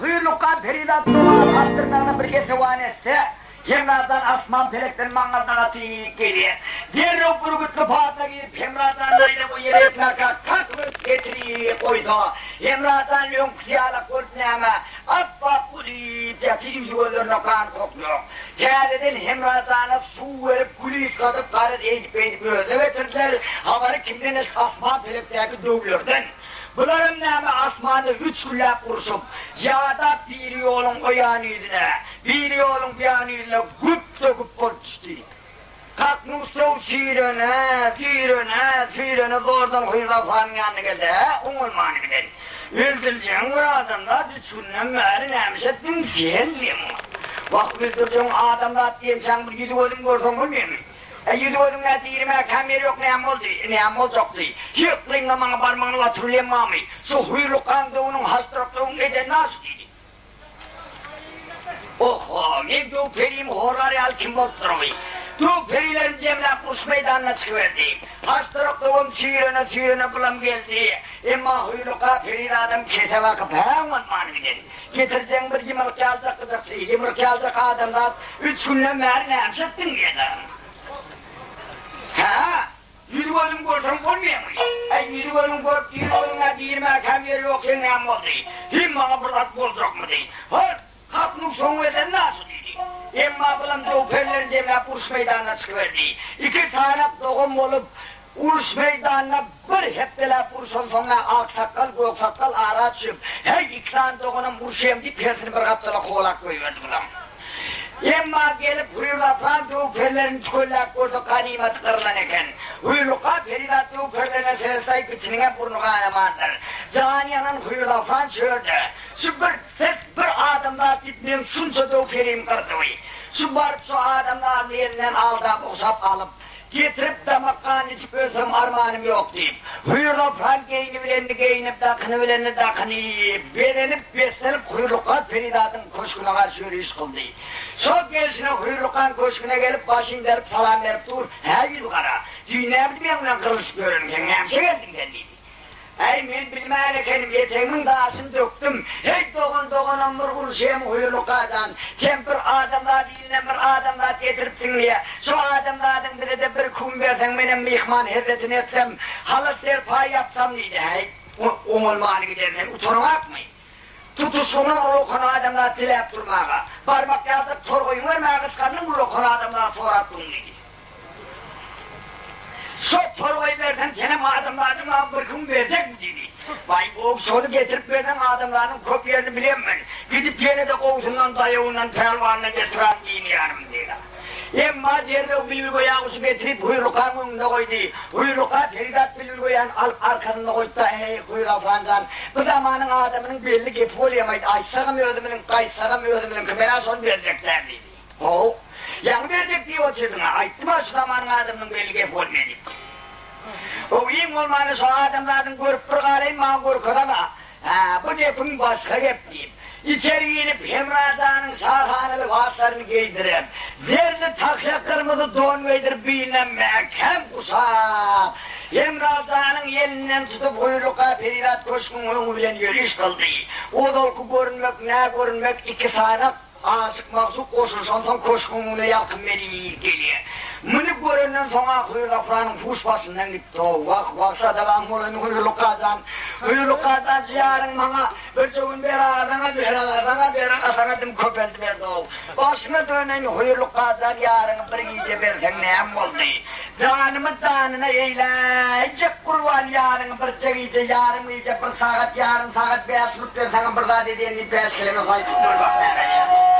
Hüýrlukga perizat doga at dyrnagyna bir esewan etse, Hemrajan asman pelekden maňňaldak atyp gelýär. Derrew bürgütli padyna girip Hemrajan naýza bu ýere ýetmärkä kaklyp getirip goýsa, Hemrajan öňküsi ýalak bolup näme, ap-ak gülüp ýatyr, ýüzi-gözlerine gan kokýok. Täzeden Hemra jana suw berip, gül ysgadyp, garaz eýdip-beýdip özüne getirdiler. Habary kimden eşit asman pelekdäki döwlerden. Bularam näme asmanda üç günläp urşup, ýadap biri ýoluň o ýan ýüzüne, biri ýoluň bu ýan ýüzüne güp döküp bolup düşdi. Kaknus döw süýrene, süýrene, süýrene zordan Hüýrzagpanyň ýanyna geldi. Hä, oňalmany bilen. Öldürjegiň bir adamzat üç günden bäri nämiş etdiň sen diýen muňa. Wah, öldürjegiň adamzat diýençäň bir ýüzi-gözüni görseň bolmaýarmy? Äý, ýüzi-gözüň nä dirimi-ä käm ýeri ýok, näme boldy? Näme boljakdy? Ýyklyňda maňa barmagyny batyrybilýän barmy? Şu Hüýrlukgaň döwüniň Haçdyrak döwüň ejeni naşy diýdi. Oho, men döw perimi horlar ýaly kim bolup durmy? Döw perilerini jemläp uruş meýdanyna çykyberdi. Haçdyrak döwem süýrene-süýrene bulam geldi. Emma Hüýrlukga perizadam kese bakyp, hä, oňatmany giden. Getirjegiň bir ýumruk ýaljak gyjakçy, ýumruk ýaljak adamzat üç günden bäri nämiş etdiň diýdi. Hä, ýüzi-gözümi görseň bolmaýarmy? Äý, ýüzi-gözüňi görüp, diri gözüň-ä dirimäkäm ýeri ýok, seň näme boldy? Him maňa bir zat boljakmydy? Hol, kaknyň soňy eden naşy diýdi. Emma bulam döw perilerini jemläp uruş meýdanyna çykyberdi. Iki sanak dogan bolup, Uruş meýdanynda bir hepdeläp urşansoň-a aksakgal, göksakgal ara düşüp, Häý, iki sany doganam urşaýam diýip, hersini bir gapdala kowalap goýberdi bulaň. Emma gelip Hüýrlapran döw perilerini tükelläp görse, ganymat gyrylan eken. Hüýrlukga perizat döw perilerine seretse, ikisiniňem burny ganamandyr. Jany ýanan Hüýrlapran çölde, Şu bir syrf bir adamzat diýip meň şunça döw perim gyrdyby. Şu baryp şu adamzadyny elinden aldap-ogşap alyp, Getirip damak gan içip ölsem armanym ýok diýip, Hüýrlukgan geýnibilenini geýnip, dakynybilenini dakynyp, bezenip, beslenip Hüýrlukgan perizadyň köşgüne garşy ýöriş kyldy. Şol gelşine Hüýrlukgan köşgüne gelip, baş inderip salam berip dur, Hä ýüzügara, düýn näbidi meň bilen gyrylyşyp ýöreniň sen, nämişe geldiň sen diýdi. Äý, men bilmän ekenim, etegimiň daşyny dökdüm. Heý, dogan doganam bir urşaýam Hüýrlukga jan. Sen bir adamzat ilinden bir adamzat getiripsiň diýýä. Şu adamzadyň bize-de bir küm berseň, menem myhman hezzetini etsem, halat-serpaý ýapsam diýdi. Häý, oňalmany giden sen utanaňakmy? Tutuşlygyna ullakan adamzat diläp durmaga, barmak ýaljak torgaýyňy bermäge gysgandyň ullakan adamzat sorap duň diýdi. Şo torgaýy berseň senem adamzadyň maňa bir gün berjekmi diýdi. Waý gowy şony getirip berseň adamzadyň köp ýerini bilemmen. Gidip ýene-de gowusyndan daýawyndan pälwanyndan getiran diýmeýärim diýdi. Emma derrew Bilbilgöýä guşy getirip Hüýrlukgaň öňünde goýdy. Hüýrlukga perizat Bilbilgöýäni alyp arkasynda goýdy-da, Eý, Hüýrafran jan, bu zamanyň adamynyň belli gepi bolýamaýt, aýtsagam özümiziňki, gaýtsagam özümiziňki, men-ä şony berjek däl diýdi. How, ýaňy berjek diýip otyrdyň-a, aýtdym-a şu zamanyň adamynyň belli gepi bolmaýa diýip. How, iň bolmanda şo adamzadyň görüp bir galaýyn, maňa görkezem-a. Hä, bu gepiň başga gep, diýip, içeri girip, Hemra janyň şahana lybaslaryny geýdirip, zerli tahýa gyrmyzy don geýdirip, biline mäkäm guşap, Hemra janyň elinden tutup, Hüýrlukga perizat köşgüň öňi bilen ýöriş kyldy. Ozalky görünmek, nägörünmek iki sany Aşyk-magşuk goşulyşansoň köşgüň öňüne ýalkym melih gelýär. Muny görenden soň-a Hüýrlukganyň huş başyndan gitdi-ow. Wah, wah, sadagaň bolaýyn, Hüýrlukga jan! Hüýrlukga jan, şu ýaryň maňa birje gün ber azaňa, ber azaňa, ber azaňa dym köpeldiberdi-ow. Başyňa döneýin, Hüýrlukga jan, ýaryňy bir gije berseň näme boldy? Janymy janyna eýläýjek gurban ýaryňy birje gije, ýarym gije, bir sagat, ýarym sagat, bäş minut berseňem bir zat edeýin diýip bäş keleme saýtyp dur bak näme edýär.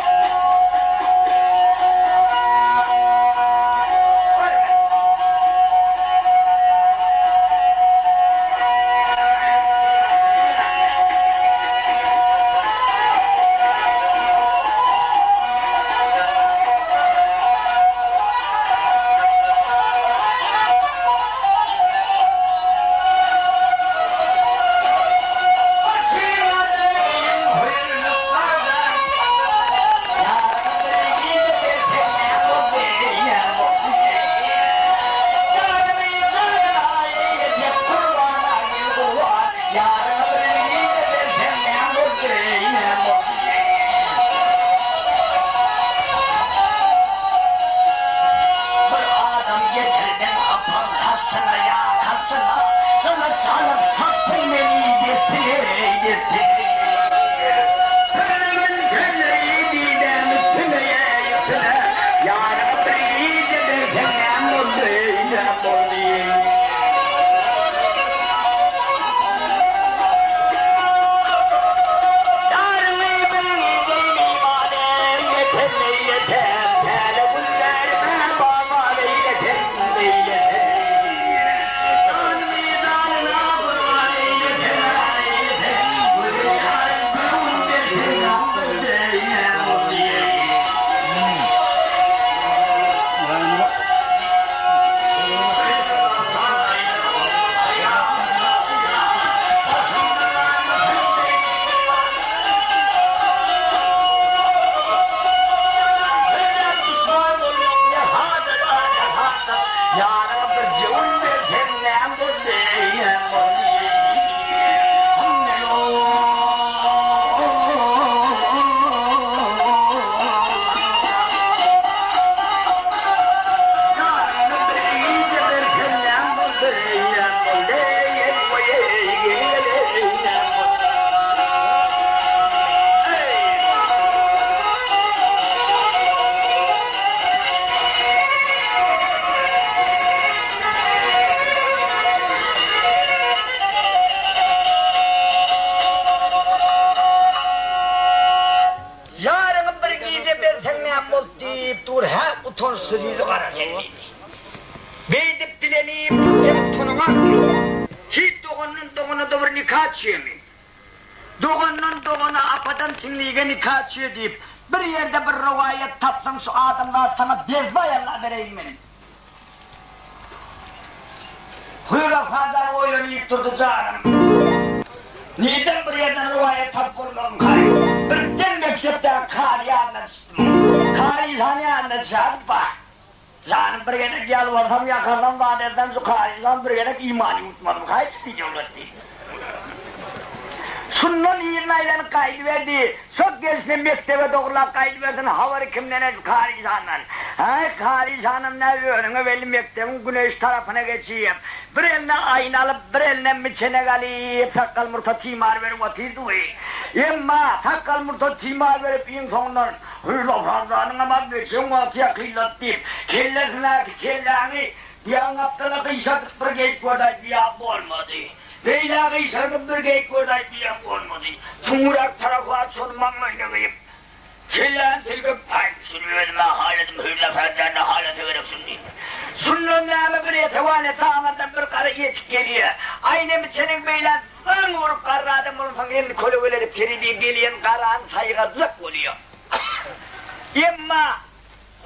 Eline berseň näme boldy diýip dur, hä, utançsyz ýüzi gara sen diýdi. Beýdip dilenip sen utanyňakmy? Hiç dogandan dogana-da bir nika çüýemi? Dogandan dogana, apadan siňlige nika çüýe diýip, bir ýerde bir rowaýat tapsaň şu adamzat saňa berdi aýalla bereýin men. Hüýrem han jan oýlanyp durdy, Janym, nirden bir ýerden rowaýat tapyp bolmagyňkaý? Birden mekdepdäki kary ýadyna düşdüm. Kary işan ýanyna düşädip bar. Janym, bir gezek ýalbarsam, ýakarsam, zat etsem, şu kary işan bir gezek imany ýuwutmadymykaý, çykyjawlat diýdi. Şundan yzyna aýlanyp gaýdyberdi. Şo gelşine mekdebe dogrulap gaýdybersin, habary kimden et, Kary işandan. Häý, Kary işanam nä özüňe belli mekdebiň güneş tarapyna geçip, bir eline aýna alyp, bir eline miçenek alyp, sakgal-murta timar berip otyrdy we. Emma sakgal-murta timar berip iň soňundan, Hüý, lawhazanyňam-a geçen wagty ýakynlady diýip, kellesindäki kelläňi Diýen gapdala gyşardyp bir geýip gördi-aý, diýýä bolmady. Beýlä gyşardyp bir geýip gördi-aý, diýýä bolmady. Soňurak tarapa şony maňlaýyna geýip, kelläni silkip, Aý, şuny özüm-ä haladym, hüýrlap-hä-dä-nä halasa gerek şuny diýdi. Şundan näme bir etewan etse aňyrdan bir gara ýetip gelýä. Aýna biçenek beýlä zaň urup garry adam bolansoň elini kölegeledip seredýä, gelýän garany saýgarjak bolýa. Emma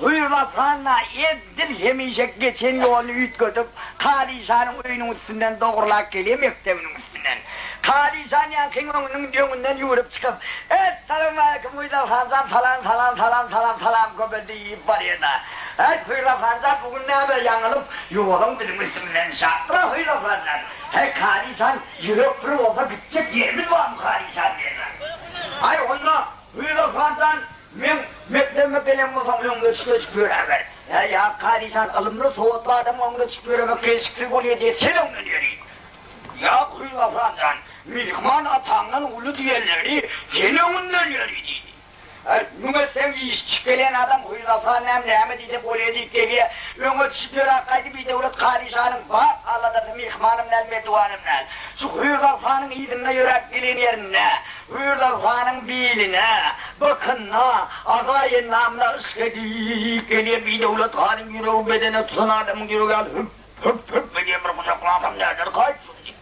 Hüýrlaphanna edil hemişe geçen ýoluny üýtgedip, Kalyşanyň öýüniň üstünden dogrulap gelýär, mekdebiniň üstünden. Kalyşan ýaňkyň öňüniň öňünden ýüwrüp çykyp, Essalawmaleýkim, Hüýrlaphan jan, salam, salam, salam, salam, salam köpeldi diýip barýar-da. Häý, Hüýrlaphan jan, bu gün näme ýaňylyp, ýoluň biziň üstümizden şapdyr-a, Hüýrlaphan jan. Häý, Kalyşan, ýürek bir bolsa gitjek ýerimiz barmy, Kalyşan diýýär. Aý, onda, Hüýrlaphan jan, Meň mekdebime gelen bolsaň öňde çykyp ýöräber. Hä ýa Karyjan ylymly sowatly adam öňde çykyp ýöremek gelşiksiz bolýa diýip sen öňden ýöri. Ýa Hüýrafran jan, myhman ataňdan uly diýenleri sen öňünden ýöri diýdi. Äý müň etseň işi çykyp gelýän adam Hüýrafran näme näme diýse bolýa diýip gelýä. Öňe çykyp ýöräp gaýdy bidöwlet Karyjanyň bar aladasy myhmanam däl mediwanem däl. Şu Hüýrafranyň yzynda ýöräp gelen ýerinde Hüýrzagfanyň biline, bykyna, azaý-endamyna yşk edip gelýär. Bidöwlet hanyň ýüregi bedene tutan adamyň ýüregi ýaly hüp, hüp, hüp edýär. Bir gujaklasam näder, gaýtsyn diýip.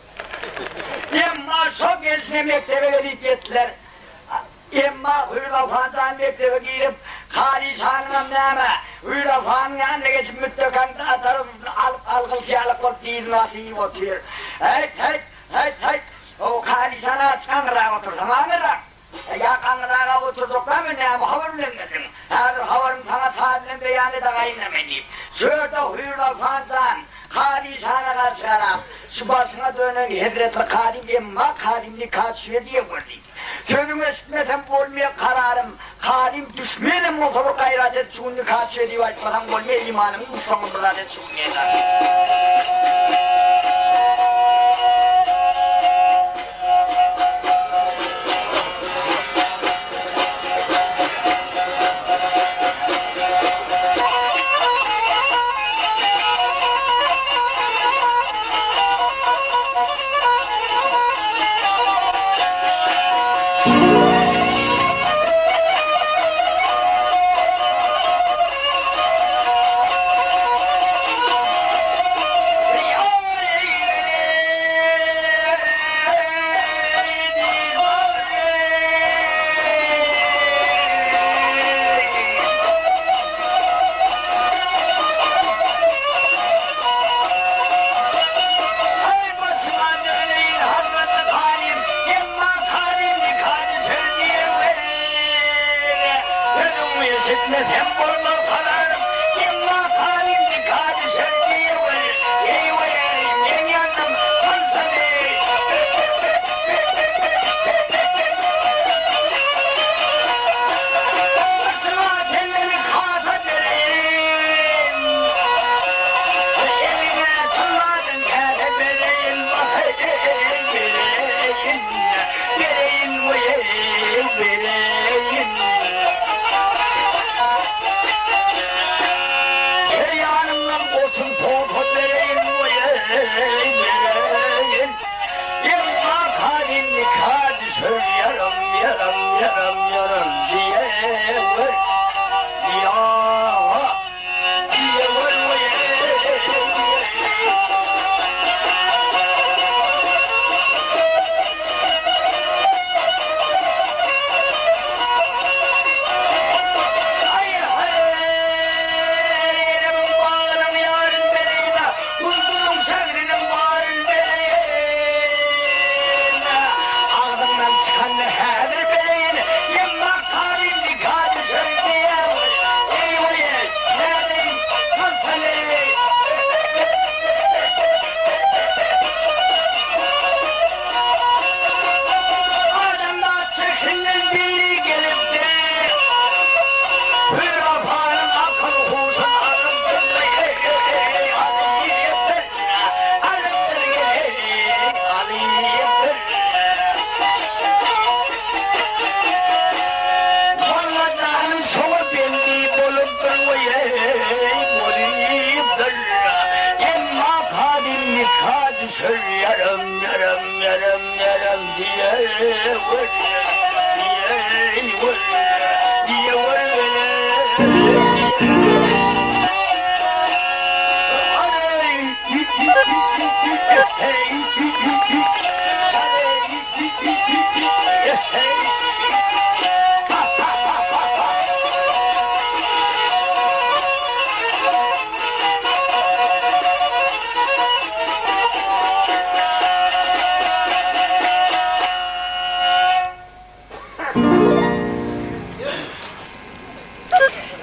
Emma şo gelşine mekdebe gelip ýetdiler. Emma Hüýrzagfan jan mekdebe girip, Halyş hanyňam näme, Hüýrzagfanyň ýanyna geçip mütdekaň ataryny alyp algylsy ýalyk bolup dyzyny asyp otyr. Häýt, häýt, häýt, häýt! Ow, Kadyşan aç, aňyrrak otursaň, aňyrrak! Ýa aňyrraga oturjakdamy, näme habar bilen geldiň? Häzir habarymy saňa saz bilen beýan edegaýyn-da men diýip, çölde Hüýrzagfan jan, Kadyşana garşy garap, Şu başyňa dönen hezretli kadym emma kadym nika düşme diýe gör diýdi. Sözüňi eşitmesem bolmaýa kararym, kadym düşmenem bolsa bir gaýrat et şu gün nika düşe diýip aýtmasaň bolmaýa imanyňy ýuwtsaňam bir zat et şu gün diýen. Aý başyma döneýin hazratly Karim, Emma Karim nikany söz diýeweri. Sözüňi eşitmesem bolmaz kararym, Emma Karim nikany söz diýeweri. Eý-weý, men ýandym, çalsana-eý. Başyma kelleli kasa bereýin. Eliňe tylladan käse bereýin, Wah-eý, bereýin, bereýin, weý-eý, bereýin.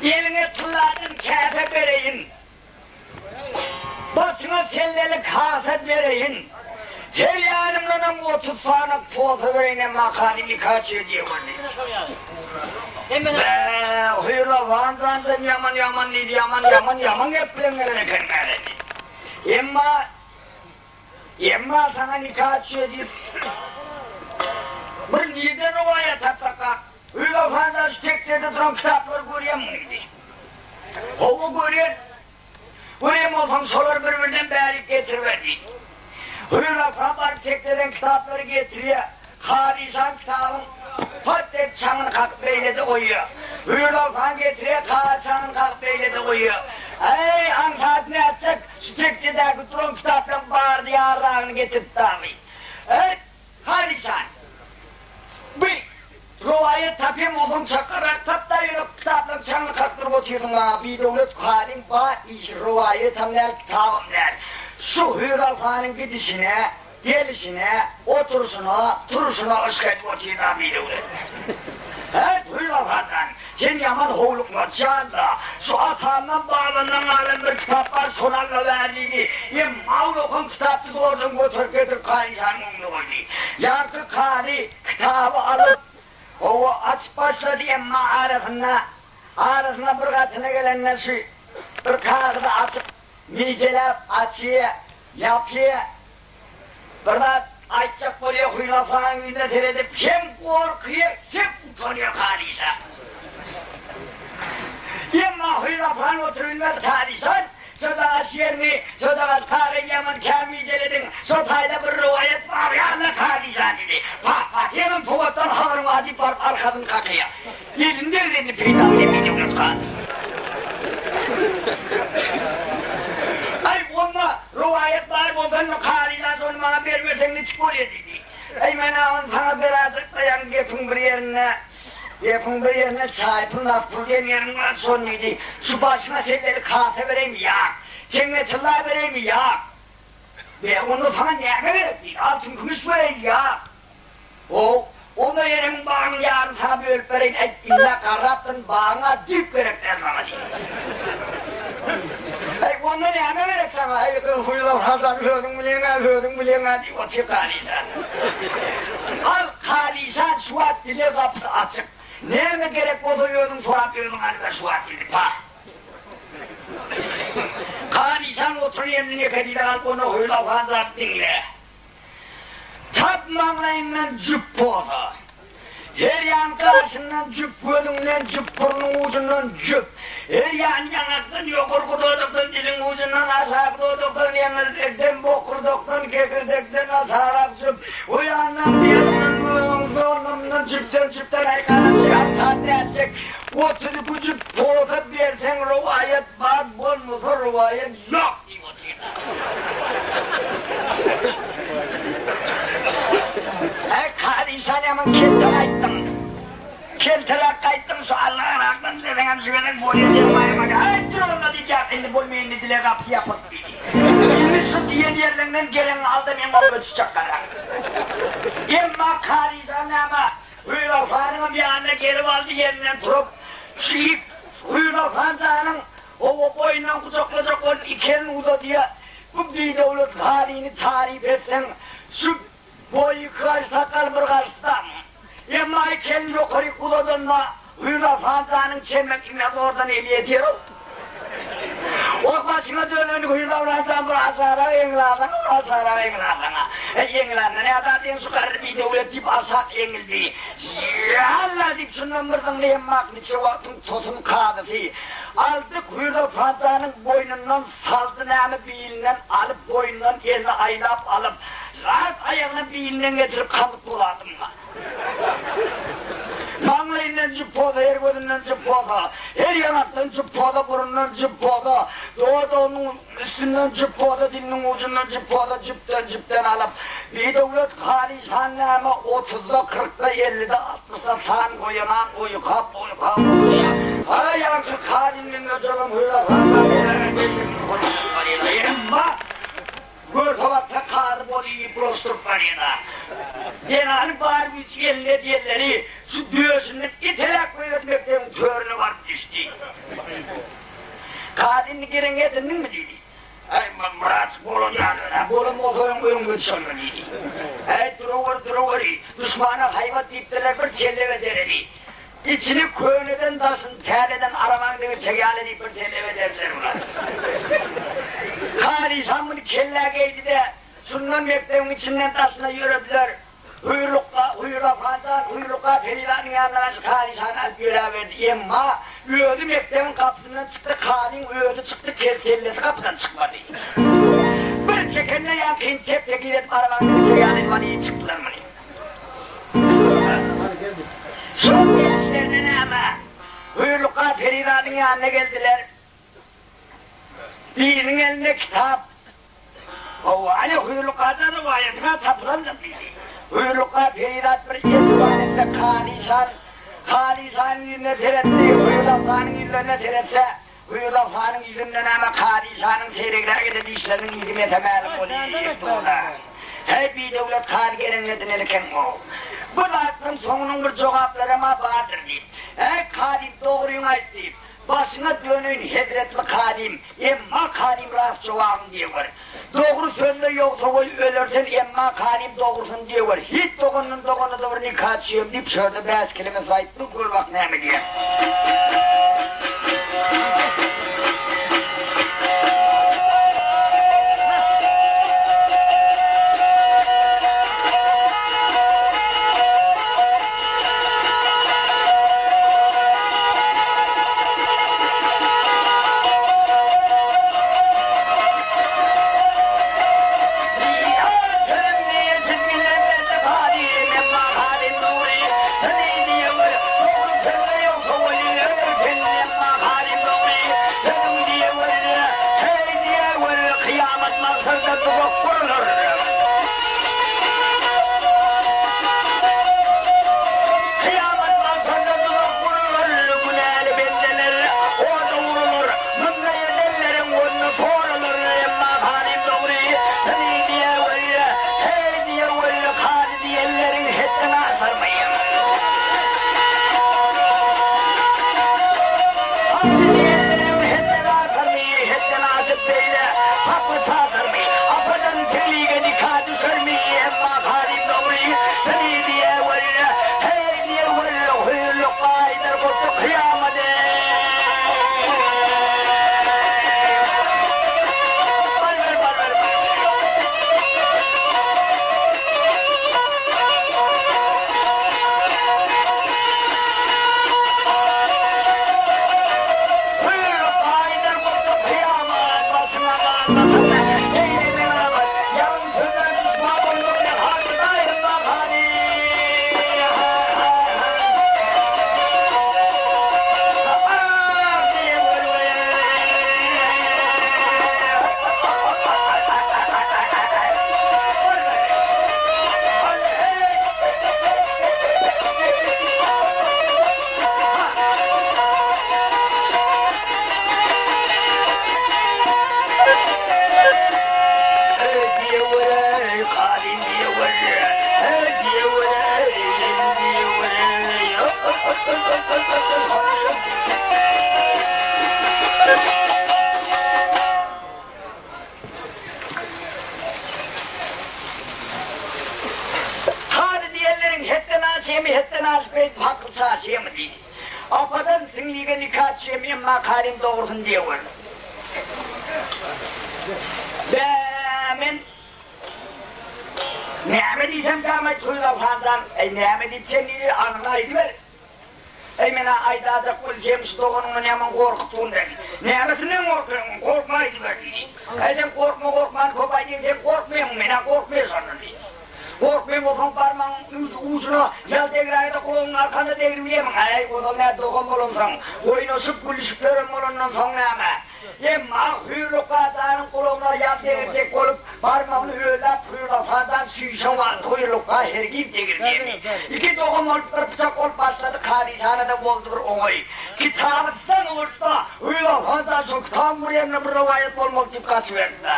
Eliňe tylladan käse bereýin. Başyňa selleli kasa bereýin. Her ýanymdanam 30 sany posa bereýin, emma hany nika çyg diýe gördi. Bä, Hüýrlawan jandan ýaman ýaman diýdi, ýaman ýaman ýaman gep bilen gelen eken bäri diýdi. Emma Emma saňa nika çyg diýip bir nirden rowaýat tapsakka? Hüýrlawan şu tekjede duran kitaplary görýämiň diýdi. Hawa görýän. Görýän bolsaň şolary bir-birden bärik getiriber diýdi. Hüýrlawan baryp tekjeden kitaplary getirýär. Halyşan kitabyň pat edip çaňyny kakyp beýlede goýýar. Hüýrlawan getirýär, kagyz çaňyny kakyp beýlede goýýar. Äý, aňsat nätjek, şu tekjedäki duran kitaplaryň baryny ýarragyny getirip dagy. Äý, Halyşan, bi rowaýat tapýan bolsaň çakgarak tap-da ýöne kitaplaryň çaňyny kakdyryp otyrsyň maňa, bidöwlet halyň bar işi rowaýatam däl, kitabam däl. Şu Hüýralhanyň gidişine, gelişine, oturyşyna, turuşyna yşk edip otyrda bidöwlet. Häý, Hüýralhan, sen ýaman howlukmaç jan-da, şu atamdan, babamdan galan bir kitap bar, şony al-da ber diýdi. Emma ol okan kitapdy zordan göterip getirip Karyjanyň öňüne goýdy. Ýaňky kary kitaby alyp, hawa, açyp başlady, emma arasynda, arasynda bir gatyna gelende şu bir kagyzy açyp, nijeläp açýa, ýapýa, bir zat aýtjak bolýa, Hüýrafanyň ýüzüne seredip hem gorkýa, hem utanýa Kalyşa. Emma Hüýrafan oturybilmez Kalyşan, Şojagaş ýerini, şojagaş kagyz ýaman kämijelediň, şo taýda bir rowaýat bar ýaly-la Kalyşan diýdi. Pa-pa, seňem sowatdan habaryň bar diýip baryp arkasyny kakýa. Elini degrenini peýda bilen Bidöwlet han. Aý, onda rowaýat bar bolsa, kazylar şony maňa bermeseň niçik bolýa diýdi. Aý, men-ä ony saňa beräýjek-de, ýaňy gepiň bir ýerinde, gepiň bir ýerinde çaý pul, nas pul diýen ýeriň bar, şony diýdi. Şu başyňa selleli kasa bereýinmi? Ýak. Teňňe tylla bereýinmi? Ýak. Be, onda saňa näme gerek diýdi. Altyn-kümüş bereýin? Ýak. How, onda ýerimiň bagynyň ýaryny saňa bölüp bereýin, äý, indi-ä garrapdyryn, bagyň-a düýp gerek däl maňa diýdi. Äý, onda näme gerek saňa, äý, gyz Hasan, özüň bilýäň-ä, özüň bilýäň-ä diýip otyr Kalyjan. Al, Kalyjan, şu wagt dileg gapysy açyk. Näme gerek bolsa özüň sorap, özüň alyber şu wagt diýdi. Pa. Kalyjan oturan ýerinden ýeke dile galyp, onda Hüýrlawhan zat diňle. Tap maňlaýyňdan jüp bolsa. Her ýan gaşyňdan jüp, gözüňden jüp, burnuň ujundan jüp. Her ýan ýaňakdan, ýokarky dodakdan, diliň ujundan, aşaky dodakdan, ýeňirdekden, bokurdakdan, kekirdekden aşarak jüp. O ýandan, bu ýandan, gözüň zorlugyndan jüpden-jüpden aýkalan şyhap tat nätjek? 32 jüp posa berseň rowaýat bar, bolmasa rowaýat ýok diýip otyrlar. Äý, Kadyşan ýaman kelte gaýtdyň. Kelteräk gaýtdyň, şu Allaýarakdan dileseňem şu gezek bolýa diýen maýamaga. Äý, dur onda diýdi, indi bolmaýa indi dileg gapysy ýapyldy diýdi. Indi şu diýen ýerleňden geleňi al-da meň goluma düşjek gara. Emma Kadyşan näme, Hüýrafanyňam ýanyna gelip aldy ýerinden turup, şu ýik Hüýrafan janyň Oba boýundan gujaklajak bolup iki elini uzadýar. Bu bidöwlet halyny taryp etseň, şu boýy iki garyş sakgaly bir garyş daň. Emma iki elini ýokaryk uzadanda, Hüýrafan janyň çemek ime zordan eli ýetýär-ow. O başyňa döneni Hüýrafan jan bir aşarak eňil alsaňa, bir aşarak eňil alsaňa. Eý, eňilende nä zat diýen şu garry bidöwlet diýip aşak eňildi. Ýa-Alla diýip şundan bir zyňly emma niçe wagtyň tosun kazysy. Aldy Hüýraf patyşanyň boýnundan saldy näme bilinden alyp boýnundan elini aýlap alyp, zat aýagyna bilinden geçirip kamyt boladymma. Maňlaýyndan jüp poza, her gözünden jüp poza, her ýaňakdan jüp poza, burundan jüp poza, dodagynyň üstünden jüp poza, diliniň ujundan jüp poza, jüpden jüpden alyp, bidöwlet Karyşan näme otuzda, kyrkda, ellide, altmyşda san goýanak oýkap, oýkap oturýar. Gara ýaňky Karynyň öjegem hüýrlukga Emma Görse baksa kary bol iýip bulaşdyryp barýada. Zenany bar güýç eline diýenleri şu döşünden iteläp goýberdi mekdebiň törüne baryp düşdi. Kazy indi geregiňi edindiňmi diýdi. Äý Myratjyk bolan ýaly öň-ä bolan bolsa öň öňüňe düşendir diýdi. Äý duraweri duraweri duşmana haýbat diýipdirler bir kelle bejereli. Içini köneden daşyny täzeden arabaň degirçegi ýaly edip bir kelle bejerdiler bular. Karyşam muny kellä geýdi-de, şundan mekdebiň içinden daşyna ýörediler. Hüýrlukga, Hüýrlafhanjan Hüýrlukga Perizanyň ýanyna garşy Karyşany alyp ýöräberdi. Emma özi mekdebiň gapysyndan çykdy, kazyň özi çykdy, kel kellesi gapydan çykmady. Bir çekende ýaňkyny tep-tekiz edip arabaň degirçegi ýaly edip alyp çykdylar muny. Şol gelişlerine näme, Hüýrlukga perizadyň ýanyna geldiler. Biriniň elinde kitap. Hawa, ana Hüýrlukgada rowaýatyň-a tapylandyr diýdi. Hüýrlukga perizat bir eltibar etse, Kalyşan, Kalyşanyň ýüzüne seretdi, Hüýrlukganyň ýüzlerine seretse, Hüýrlukganyň ýüzünde näme Kalyşanyň seýregräk eden dişleriniň yzy mese-mälim bolýar dur-da. Häý, bidöwlet kazy gelenine diňeli eken-ow. Bu zatlaryň soňunyň bir jogaplaram-a bardyr diýip. Äý, kazym, dogryňy aýt diýip. Başyňa döneýin, hezretli kazym, emma kazym rast jogabyny diýewer. Dogry sözle ýogsa goý öler sen, emma kazym dogrusyny diýewer. Hiç dogandan dogana-da bir nika düşeýin diýip, şörde bäş keleme saýypdyr, gör bak näme diýer. Kyýamat magşarda duzak gurlar, günäli bendeler oda urlar, Munda edenleriň onda soralar, emma hanym dogry, Seni diýer weli, heý diýer weli, kazy diýenleriň hetden aşarmy? Kazy diýenleriň hetden aşarmy, hetden aşyp beýle hakly çaşarmy? Apadan telige nika düşermi, emma hanym dogry, Seni diýer weli, heý diýer weli, hüýrlük gaýdar gopdy kyýamady. Barber, barber, barber. Hüýrlük gaýdar gopdy kyýamat, başyňa galmasyn, eýle melamat, ýalan sözlän duşman bolduk ne hany daýym bar hany. Kazy diýenleriň hetden aşymy, hetden aşyp beýdip hakyl çaşymy diýdi. Apadan siňlige nika düşemi emma kazym dogrusyny diýewer. Bä men näme diýsemkäm-aý Toýlap hanjan, äý näme diýip sen diýdi, anygyny aýdyber. Äý men-ä aýdajak bolýam şu doganyňdan ýaman gorkupdyryn diýdi. Nämesinden gorkýaň, gorkma aýdyber diýdi. Äý sen gorkma gorkmany köp aýdýaň, sen gorkmaýaňmy, men-ä gorkmaýan şondan diýdi. Gorkmaýan bolsaň barmagyň ujuna ýag degräýde gulagyň arkanda degribilýärmiň? Äý, ozal nä dogan bolansoň, oýnaşyp, gülüşip ýören bolandan soň näme? Emma Hüýrlukga janyň gulagyna ýag degirjek bolup, barmagyny öläp Hüýrlukga jan süýşen wagty Hüýrlukga hergiz degirmedi. Iki dogan bolup bir pyçak bolup başlady Kazyhanada boldy bir oňaý. Kitabydan ursa, Hüýrlukga jan şol kitabyň bir ýerinde bir rowaýat bolmaly diýip gaçyberdi.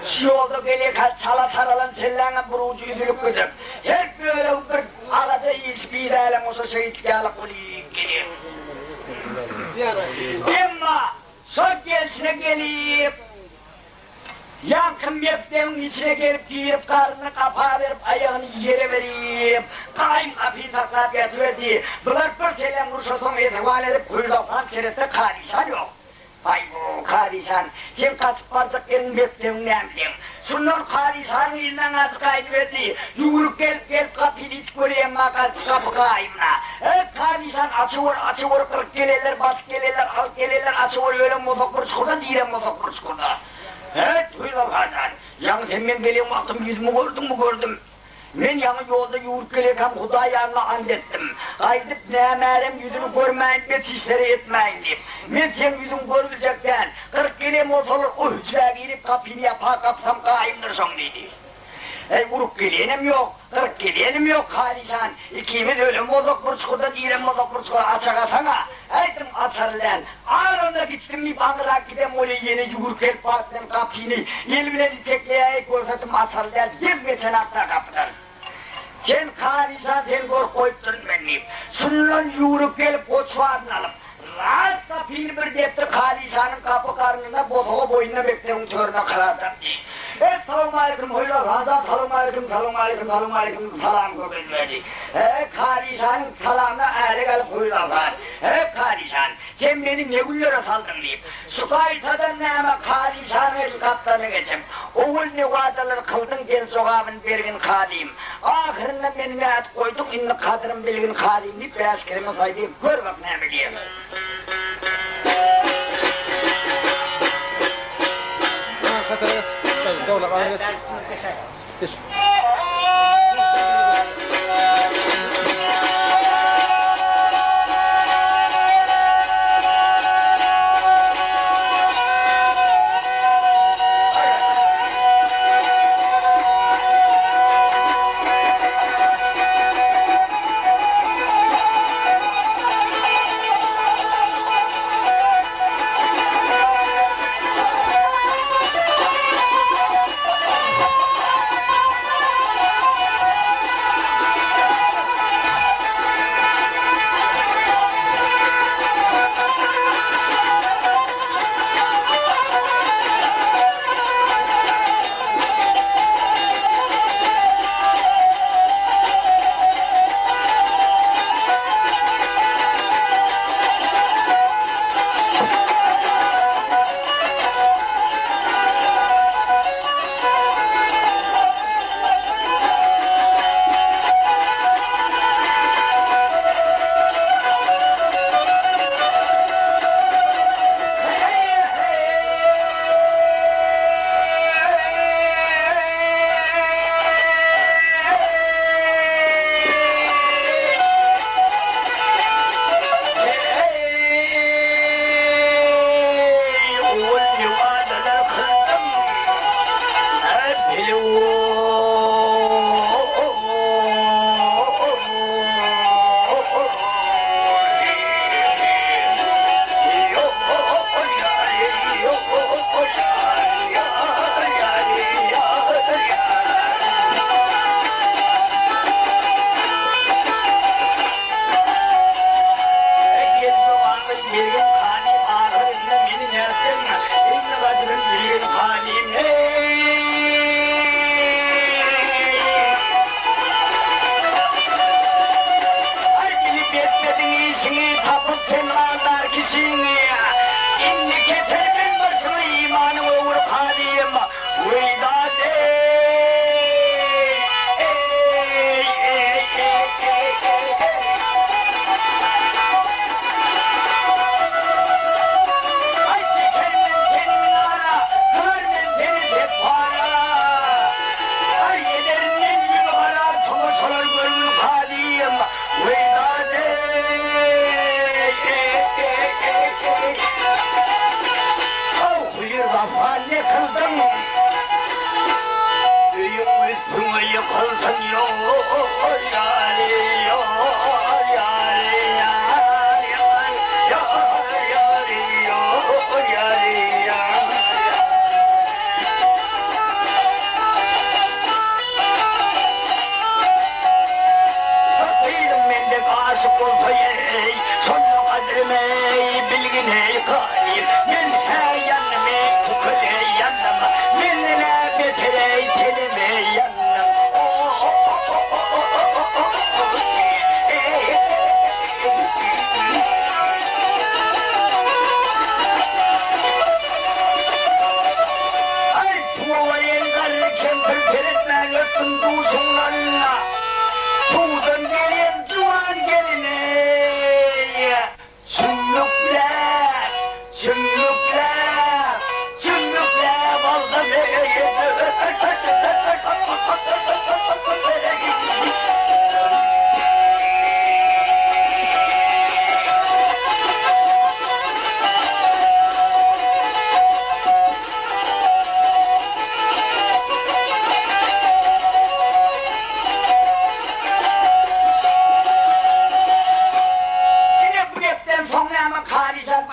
Şu ýolda gelýärkä çala saralan selläňem bir ujy üzülip gidip, her bölegi bir agaja ilişip idälem bolsa şeýdip ýaly gulyp gidip. Emma şol gelşine gelip, ýaňky mekdebiň içine gelip girip garnyny gapa berip aýagyny ýere berip, gaýym gapyny saklap ýatyberdi. Bular bir seleň urşasoň esewan edip Hüýrzagpan seretse Kadyşan ýok. Aý-bu, Kazyjan, sen gaçyp barjak ýeriň mekdebiň näme seň? Şundan Kazyjanyň yzyndan gaçyp gaýdyberdi. Ýüwrüp gelip-gelip gapyny itip görýär, emma gaçyp gapy gaýymyna. Eý, Kazyjan, açawur, açawur, gyryp gelenler, basyp gelenler, alyp gelenler, açawur, ölen bolsak bir çukurda, direm bolsak bir çukurda. Heý, Hüýrzagpan jan, ýaňy sen meň gelen wagtym ýüzümi gördüňmi, gördüm. Men ýaňy ýolda ýüwrüp gelýärkäm Hudaý ýanyna ant etdim. Gaýdyp nämälim ýüzüni görmäýin, bet işleri etmäýin diýip. Men seň ýüzüňi görübiljek däl. 40 gelen bolsalar, o hüjrä girip gapyny ýapa gapsam gaýymdyr şoň diýdi. Äý, urup gelenim ýok, gyryp gelenim ýok, Halyjan. Ikimiz ölen bolsak bir çukurda, direm bolsak bir çukur, açagasaň-a. Aýdym açary däl. Aranda gitdim diýip aňyrrak giden bolýa ýene ýüwrüp gelip bat bilen gapyny eli bilen itekleýäýip görsedim açary däl dem geçenakda gapydan. Sen Kalyjan seni görüp goýupdyryn men diýip. Şundan ýüwrüp gelip goçbaryny alyp, ras gapyny bir depdi Kalyjanyň gapy garnyna bosaga boýunda mekdebiň törüne karar tapdy. Essalawmaleýkim Hoýla Raja salawmaleýkim salawmaleýkim salawmaleýkim salam köpelmedi. He Kalyjanyň salamyna äre galyp Hoýla han. He Kalyjan sen meni ne günlere saldyň diýip. Şu gaýtadan näme Kalyjanyň edil gapdalyna geçip, Owal ne wadalar kyldyň gel jogabyny bergin kazym. Ahyrynda meni nädip goýduň indi kadrym bilgin kazym diýip bäş keleme saýdy gör bak näme diýer.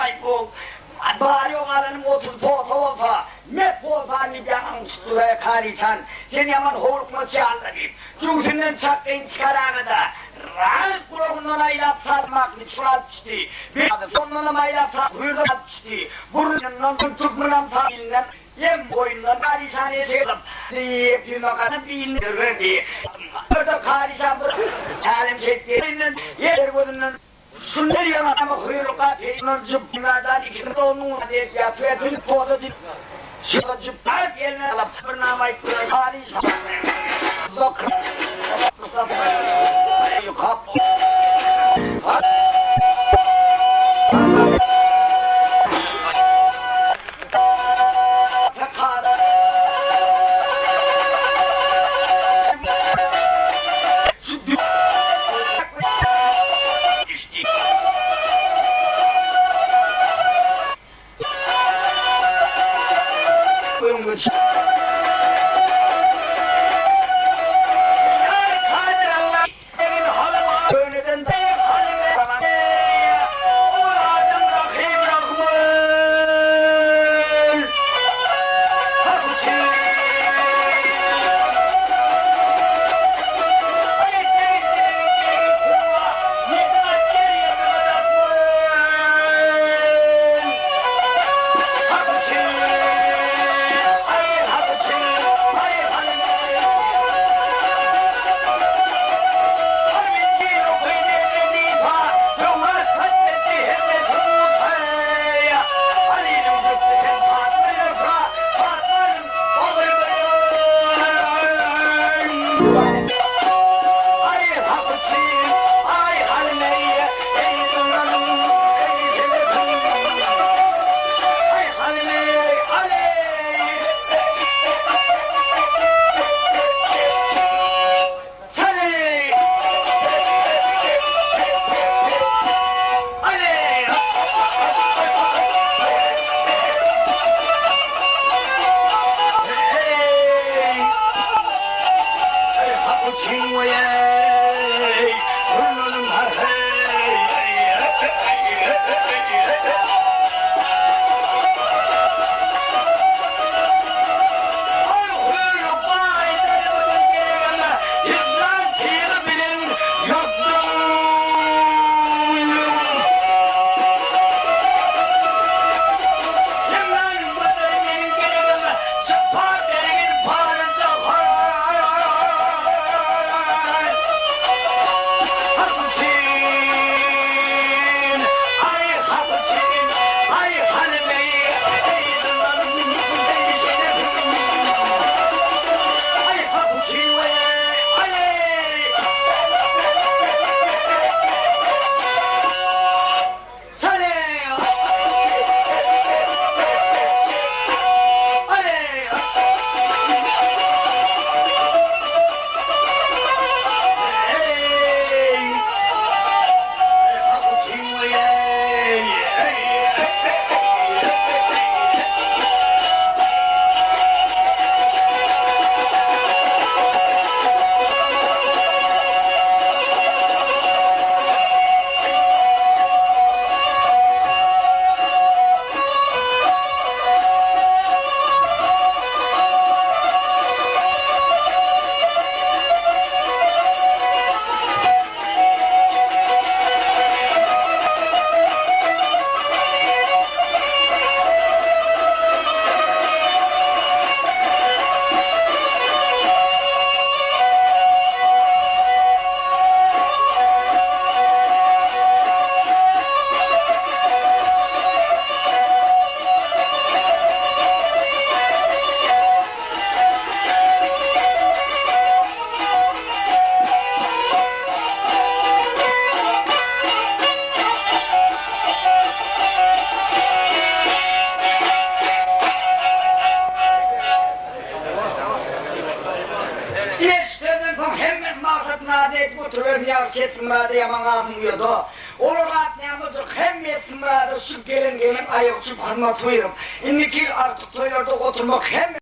aý bu bary-ýogy alanym 30 posa bolsa, me posany diýip ýaňagyny tutdy-da, Karyşan, sen ýaman howlukmaç ýaly-da diýip, jübüsinden çakgyny çykaraga-da, raňk gulagyndan aýlap salmakly çykaryp düşdi. Bir ondanam aýlap sal, hüýrden düşdi. Burnundan tutup munam sal, elinden Hem boýundan Karyşan eşek alyp, diýip, ýüzüne bilini berdi. Bir-de Karyşan bir tälim çekdi. Elinden, ýer gözünden şunda ýaňa huýrukga peýdalan jypnadan ikisi donuň diýip ýatyp, poza diýip, şyga jypnak eline alyp, bir nama aýtdy. Karyşan